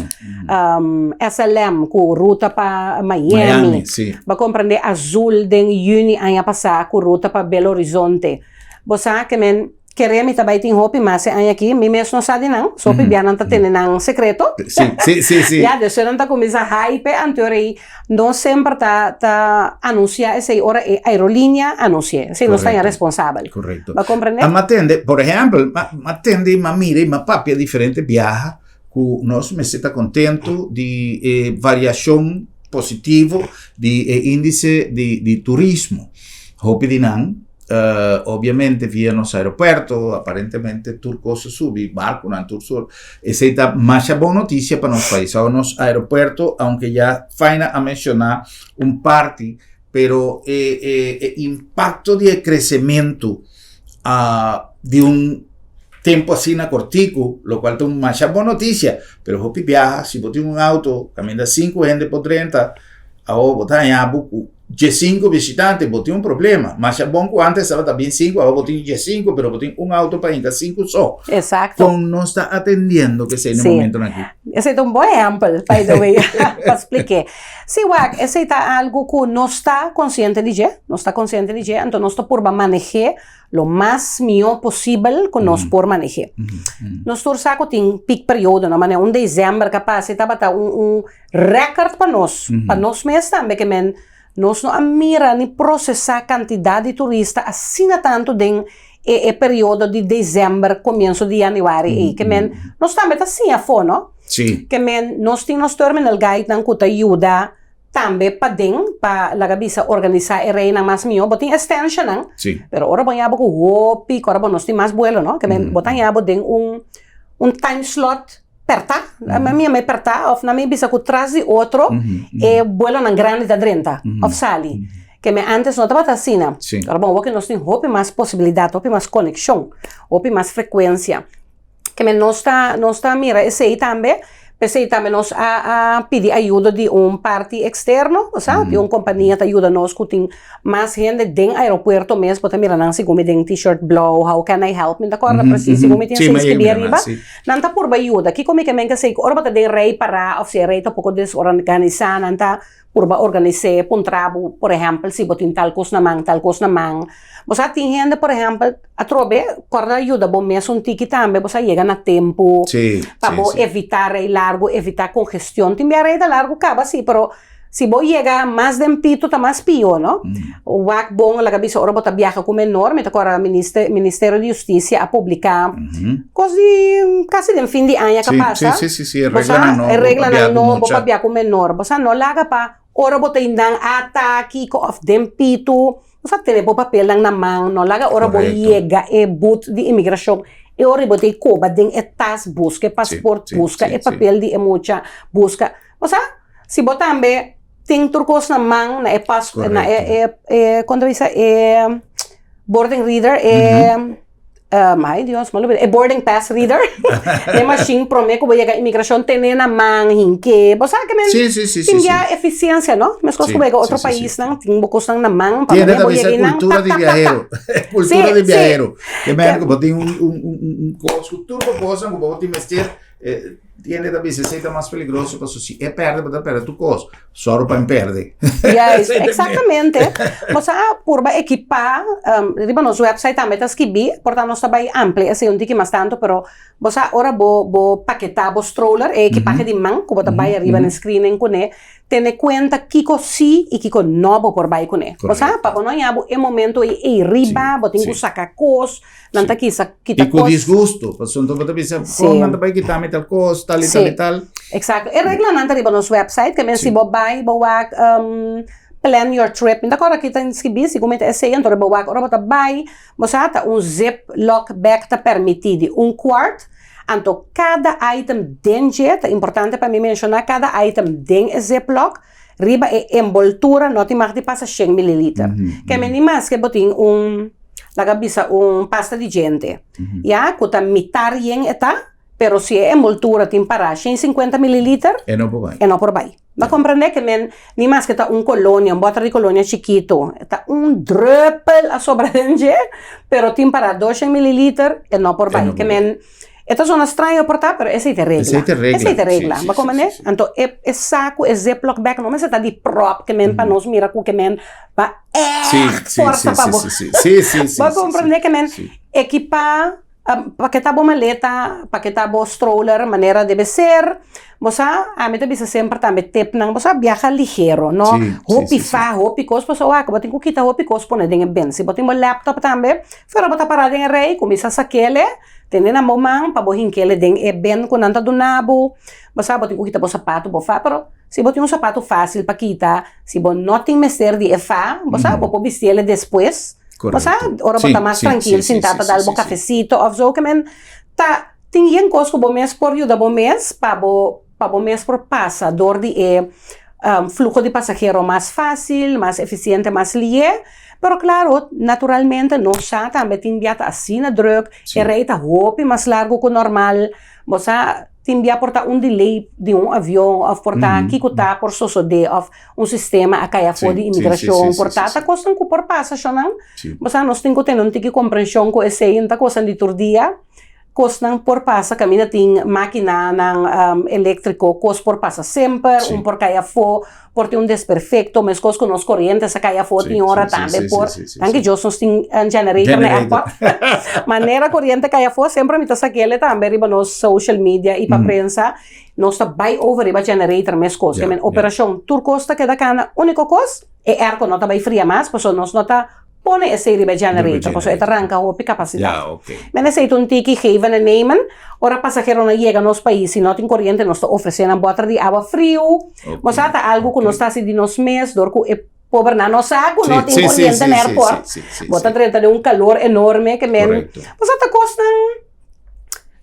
SLM ku ruta pa Miami, bo a komprendé Azul den yüni aña pasá ku ruta pa Belo Horizonte, bo sa ke men. Kere mi ta bai tin hopi mas e aña aki, mi mes no sa di nan, so hopi bia nan ta tene nan sekreto. Sí, sí, sí, sí. Ya, despues nan ta kuminsá hype anto ora ei no semper ta ta anunsiá esei ora e aerolínea anunsi'é. Esei nos ta haña responsabel. Korekto. Bo a komprendé? A m'atende, por ehèmpel, m'atende i m'a mira i m'a papia diferente biaha ku nos mester ta kontentu di e variashon positivo di e índise di di turismo. Hopi di nan Obviamente via nos aeropuerto, aparentemente tur cos a subi, barconan tur sur. Esey ta masha bon noticia pa nos pais. Ahora nos aeropuerto, aunke ya Faina a menciona un parti, pero e, e, e impacto di e crecemento uh, di un tempo asina cortico, lo cual ta un masha bon noticia, pero hopi biaha, si bo tin un auto, caminda cinco hende por drenta, awo bo ta haña bo cu Diesinku bishitante, bo tin un problema. Masha bon ku antes tabata bin sinku, awor bo tin diesinku, pero bo tin un auto pa hinka sinku so. Exacto. Kon nos ta atendiendo ku esei na Sí. momentonan aki? Esei ta un bon ehèmpel, by the way, pa splik'é. Sí, wak, esei ta algu ku nos ta konsiente di dje, nos ta konsiente di dje, anto nos ta purba maneh'é lo mas mihó posibel ku nos por maneh'é. Nos tur sa ku tin peak periodonan, manera un desèmber ku a pasa e tabata un un Record pa nos, pa nos mes tambe ke men nos no a mira ni procesa cantidad di turista asina tanto den e e periodo di december comienzo di januari ei ke men nos tambe ta siña afo no ke men nos tin nos terminal guide nan ku ta yuda tambe paden pa laga bisa organisa e reinan mas miho bo tin estancianan pero ora bo haña bo ku hopi ku ora bo nos tin mas buelo no ke men bo ta haña bo den un un time slot. Pertá, mi yama e pertá òf nan mi bisa ku tras di otro e buelonan grandi ta drenta òf sali. Ke mi ántes no tabata asina. Ora bon, awor nos tin hopi mas posibilidat, hopi mas konekshon, hopi mas frekuensia. Ke mi nos ta nos ta mira esei tambe, p'esei tambe nos a a pidi ayudo di un parti eksterno, osea, di un kompania ta yuda nos ku tin Mas hende den aeropuerto mes bo ta mira nan segun mi den t-shirt blou, how can I help? Mi ta kòrda presis segun mi tin esei skibí ariba. Nan ta purba yuda. Kiko mi ke men ke esei? Ku ora bo ta den rei pará òf si e rei ta poko desorganisá nan ta purba organis'é, puntra bo por ehèmpel si bo tin tal kos na man, tal kos na man. Bo sa tin hende por ehèmpel atrobe kòrda yuda bo mes un tiki tambe bo sa yega na tempu pa bo evitá rei largu, evitá kongestion. Tin bia rei ta largu kaba si pero. Si bo yega mas den pito ta mas pio, no? Wak bon laga bisa ora bo ta biaha ku menor, mi ta kòrda minister Ministerio di Hustisia a publiká kos di kasi den fin di aña ka pasa. Sí, sí, sí, e Bo sa, reglanan nobo e pa biaha reglanan ku nobo mucha. pa biaha ku menor. Bo sa no laga pa ora bo ta indan ata kiko òf den pito, bo sa tene bo papelnan na man, no laga ora bo Korekto. yega e booth di imigrashon e ora bo ta e koba den e tas buska e pasport, sí, buska sí, e sí. papel di e mucha, buska, bo sa. Si bo tambe tin tur kos na man, na e pas, na e, e, e, kon ta bisa, e boarding reader, e, um, ay Dios, me olvidé, e boarding pass reader, e machine prome ku bo yega imigrashon tene na man, hinke, bo sa ke men Sí, sí, sí, tin sí, sí. ya efisiensia, no? Meskos Sí, ku bo yega sí, otro sí, sí. paisnan, tin bo kosnan na man, pa Tiene manera ta bo bisa yega einan, cultura tap, di tap, tap, tap. viajero. Cultura Sí, di sí. viajero. Ke men ku bo tin un, un, un, un, un kos ku tur bo kosnan ku bo tin mester, E tiende ta bisa esei ta mas peligroso paso si e perde bo ta perde tur kos. Sòru pa e perde. Juist, exactamente. Bo sa purba ekipá, riba nos website tambe ta skibí, por ta nos ta bai amplia esei un tiki mas tantu, pero bo sa ora bo bo paketá bo stroller, e ekipahe di man ku bo ta bai ariba na e screening kuné, tene kuenta kiko sí i kiko nò bo por bai kuné. Bo sa, pa bo no haña bo e momento ei ei riba, bo tin ku saka kos, Nan ta kisa kita I ku kos. disgusto, pasobra bo ta bisa, Sí. kon nan ta bai kita mi tal kos, tal i tal Sí. i tal. Exacto. E reglanan ta riba nos website, ke men si Sí. bo bai, bo wak um, Plan your trip. Mi ta kòrda ki ta inskribí, si ku mi ta esei, anto riba wak ora bo ta bai, bo sa ta un zip lock bag ta permití di un kwart, anto kada item den dje, ta importante pa mi menshoná kada item den e zip lock, riba e enboltura no tin mag di pasa shen mililiter. Ke men di maske bo tin un, laga bisa un pasta di djente, ya, ku ta mitar yen e ta, Pero si e envoltura tin pará 150 mililiter, E no por bai. e no por bai. Bo a comprende ke men ni maske ta un colonia, un boter di colonia chikito, ta un druppel a sobra den dje, pero tin pará 200 mililiter, e no por E bai. no por Ke bai. men e ta zona straño por ta, pero esei ta e regla. Esei ta e regla. Esei ta e regla. Sí, sí, Bo a sí, comprende? sí, sí. Anto e e saku, e ziploc bag no mester ta di prop ke men pa nos mira ku ke men ba Sí, ègt sí, forsa sí, pa sí, bo. sí, sí. Sí, sí, sí, Bo a sí, sí. comprende ke men Sí. ekipá Paketá bo maleta, paketá bo stroller manera debe ser. Bo sa, ami ta bisa semper tambe tipnan, bo sa biaha ligero, no hopi fa, hopi kos, pasobra wak bo tin ku kita hopi kos pone den e bin. Si bo tin bo laptop tambe, fuera bo ta pará den e rei, kuminsá sak'el, tene na bo man pa bo hink'el den e bin ku nan ta duna bo. Bo sa, bo tin ku kita bo sapatu, bo fa, pero si bo tin un sapatu fásil pa kita, si bo no tin mester di e fa, bo sa, bo por bisti'el despues. Correcto. Bo sa, ora bo ta mas trankil, sintá ta dal bo kafesito òf zo, ke men ta tin yen kos ku bo mes por yuda bo mes pa bo pa bo mes por pasa dor di e fluho di pasahero mas fásil, mas efisiente, mas lié. Pero klaro, naturalmente nos sa tambe tin bia ta asina drùk, e rei ta hopi mas largu ku normal. Bo sa, tin bia por ta un delay di un avion òf por ta kiko ta por sosodé òf un sistema a kai afó di imigrashon por ta ta kosnan ku por pasa shonnan. Bo sa nos tin ku tene un tiki komprenshon ku esei no ta kosnan di tur dia. Kosnan por pasa kaminda tin makinanan eléktriko kos por pasa semper, un por kai afó, por tin un desperfekto meskos ku nos koriente sa kai afó tin ora tambe por danki Dios nos tin generator na airport. Manera koriente kai afó semper mi ta sak'el tambe riba nos social media i pa prensa. Nos ta bai over riba generator meskos. Ke men operashon tur kos ta keda kana. Uniko kos, e airco no ta bai fria mas pasobra nos no ta pone esei riba e generator pasobra e ta ranka hopi kapasidat. Men esei ta un tiki geven en nemen. Ora pasaheronan yega nos pais si no tin koriente nos ta ofresé nan bòter di awa friu. Bo sa ta algu ku nos ta hasi di nos mes dor ku e pobernan no sa ku no tin koriente na airport. Bo ta drenta den un kalor enorme ke men bo sa ta kosnan.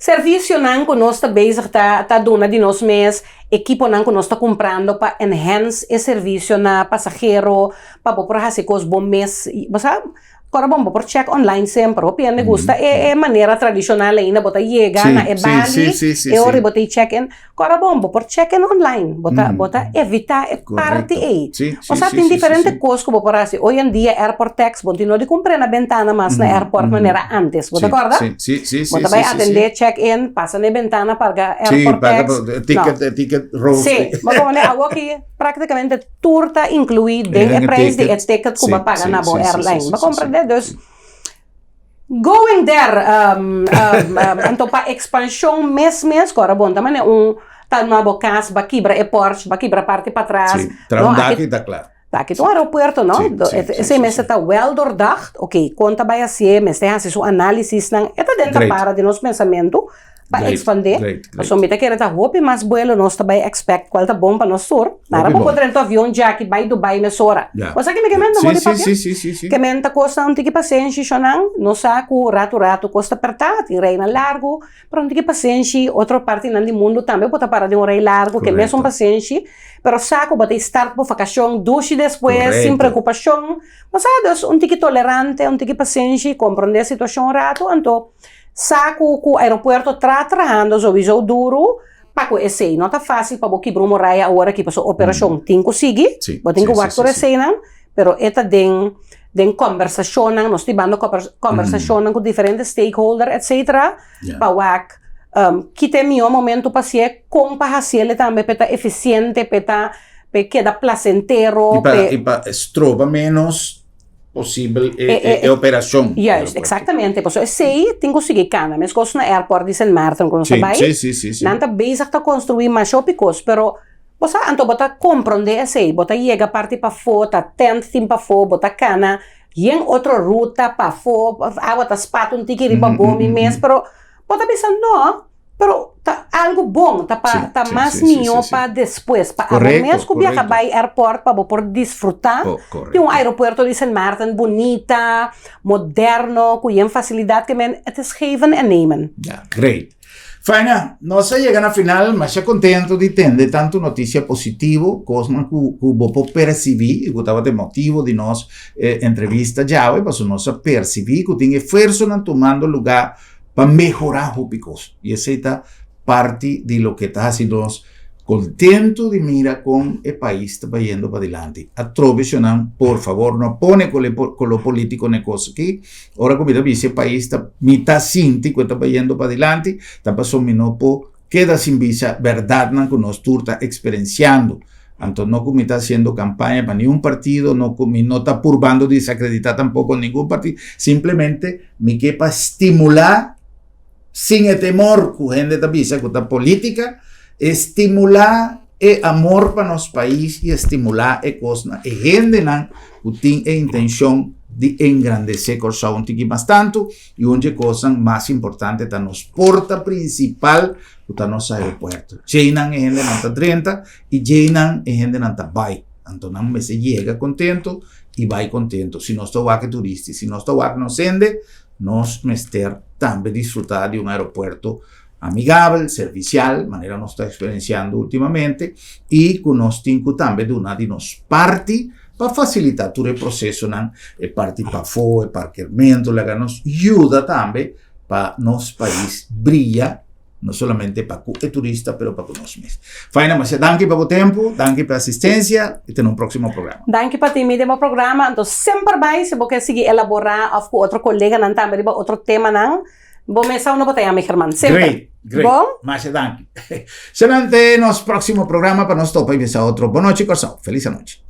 Servicionan cu nos ta bezig ta ta duna di nos mes, equiponan cu nos ta cumprando pa enhance e servicio na pasahero, pa bo por haci cos bo mes. Bo sa, ora bon bo por check online semper. Hopi hende gusta e e manera tradicional ainda, bo ta yega na e bali, e ora bo ta check in. Ora bon, bo por check in online, bo ta bo ta evita e parti ei. Osea tin diferente kos ku bo por hasi. Hoy en dia airport tax bo tin no di kumpr'é na bentana mas na airport manera antes, bo ta kòrda? Bo ta bai atendé, check in, pasa na e bentana paga airport tax. No. Sí, bo komo awoki praktikamente tur ta inkluí den e prijs di e ticket ku bo a paga na bo airline. Bo komprendé? Dus. Going there, anto pa expansion mes mes ku ora bon ta manera un ta na bo kas ba kibra e porch, ba kibra parti patras. Sí, traha un daki ta kla. Aki ta un aeropuerto no, esei mester ta wel doordacht, ok, kon ta bai hasié, mester hasi su análisisnan, e ta den ta para den nos pensamentu pa expandé, pasobra mi ta kere ta hopi mas buelo nos ta bai expect cual ta bon pa nos tur, nara bo por drenta avion djaki bai Dubai mesora. Bo sa ki mi ke menta modi papia? Ke menta kosnan un tiki pasenshi shonan, nos sa ku ratu ratu kos ta perta, tin reinan largu, pero un tiki pasenshi, otro partinan di mundu tambe bo ta para den un rei largu ke mesun pasenshi, pero sa ku bo ta start bo vakashon dushi despues sin preokupashon, bo sa dus un tiki tolerante, un tiki pasenshi, komprondé situashon un ratu, anto. Sa ku ku aeropuerto tra trahando souiso duru pa ku esei. No ta fásil pa bo kibra un muraya awor aki pasobra operashon tin ku sigui, bo tin ku wak tur eseinan, pero e ta den den kòmbersashonnan, nos ta hibando kòmbersashonnan ku diferente stakeholder etcetera pa wak ki ta e mihó momento pa hasié, kon pa hasiel tambe pa e ta efisiente, pa e ta pa e keda plasentero. I pa stroba ménos. posibel e, e, e operacion. Juist, exactamente. Pasobra esey tin cu sigui cana. Mescos na airport di Sint Maarten cu nos ta bay. Sí, sí, sí, sí. Nan ta bezig ta construi masha hopi cos, pero bo sa, anto bo ta comprende esey. Bo ta yega parti pafo, ta tent tin pafo, bo ta cana yen otro ruta pafo, awa ta spat un tiki riba bo mi mes, pero bo ta bisa no. Pero ta algo bon, ta pa ta mas mihó pa despues, pa abo mes ku biaha bai airport pa bo por disfrutá di un aeropuerto di Sint Maarten bunita, moderno, ku yen fasilidat ke men, het is geven en nemen. Ya, great. Faina, nos a yega na final, masha kontento di tende tantu notisia positivo, kosnan ku ku bo por persibí i ku tabata e motivo di nos entrevista djawe, pasobra nos a persibí ku tin esfuersonan tumando lugá pa mehorá hopi kos. I esei ta parti di loke ta hasi nos kontentu di mira kon e pais ta bayendo padilanti. Atrobe shonnan, por fabor no pone koló polítiko na e kos aki. Ora ku mi ta bisa e pais ta mi ta sinti ku e ta bayendo padilanti, ta pasobra mi no por keda sin bisa bèrdatnan ku nos tur ta eksperensiando. Anto no ku mi ta hasiendo kampaña pa niun partido, no ku mi no ta purbando disakreditá tampoko ningun partido, simplemente mi ke pa stimulá sin e temor ku hende ta bisa ku ta polítika, estimulá e amor pa nos pais i estimulá e kosnan, e hendenan ku tin e intenshon di engrandesé Kòrsou un tiki mas tantu i un dje kosnan mas importante ta nos porta prinsipal ku ta nos aeropuerto. Djeinan e hendenan ta drenta i djeinan e hendenan ta bai. Anto nan mester yega kontentu i bai kontentu. Si nos ta wak e turisti, si nos ta wak nos hende, nos mester tambe disfrutá di un aeropuerto amigabel, servisial, manera nos ta eksperensiando últimamente, i ku nos tin ku tambe duna di nos parti pa fasilitá tur e prosesonan, e parti pafó, e parkermentu, laga nos yuda tambe pa nos pais bria, no solamente pa ku e turista, pero pa ku nos mes. Faina, masha danki pa bo tempu, danki pa e asistensia, i te na un próksimo programa. Danki pa tin mi den bo programa, anto semper bai si bo ke sigui elaborá òf ku otro koleganan tambe riba otro temanan, Bo mesa uno bo ta yama German. Semper. Great, great. Bon? Masha danki. Será te nos próximo programa pa nos topa y bisa otro. Bon nochi Kòrsou. Feliz anochi.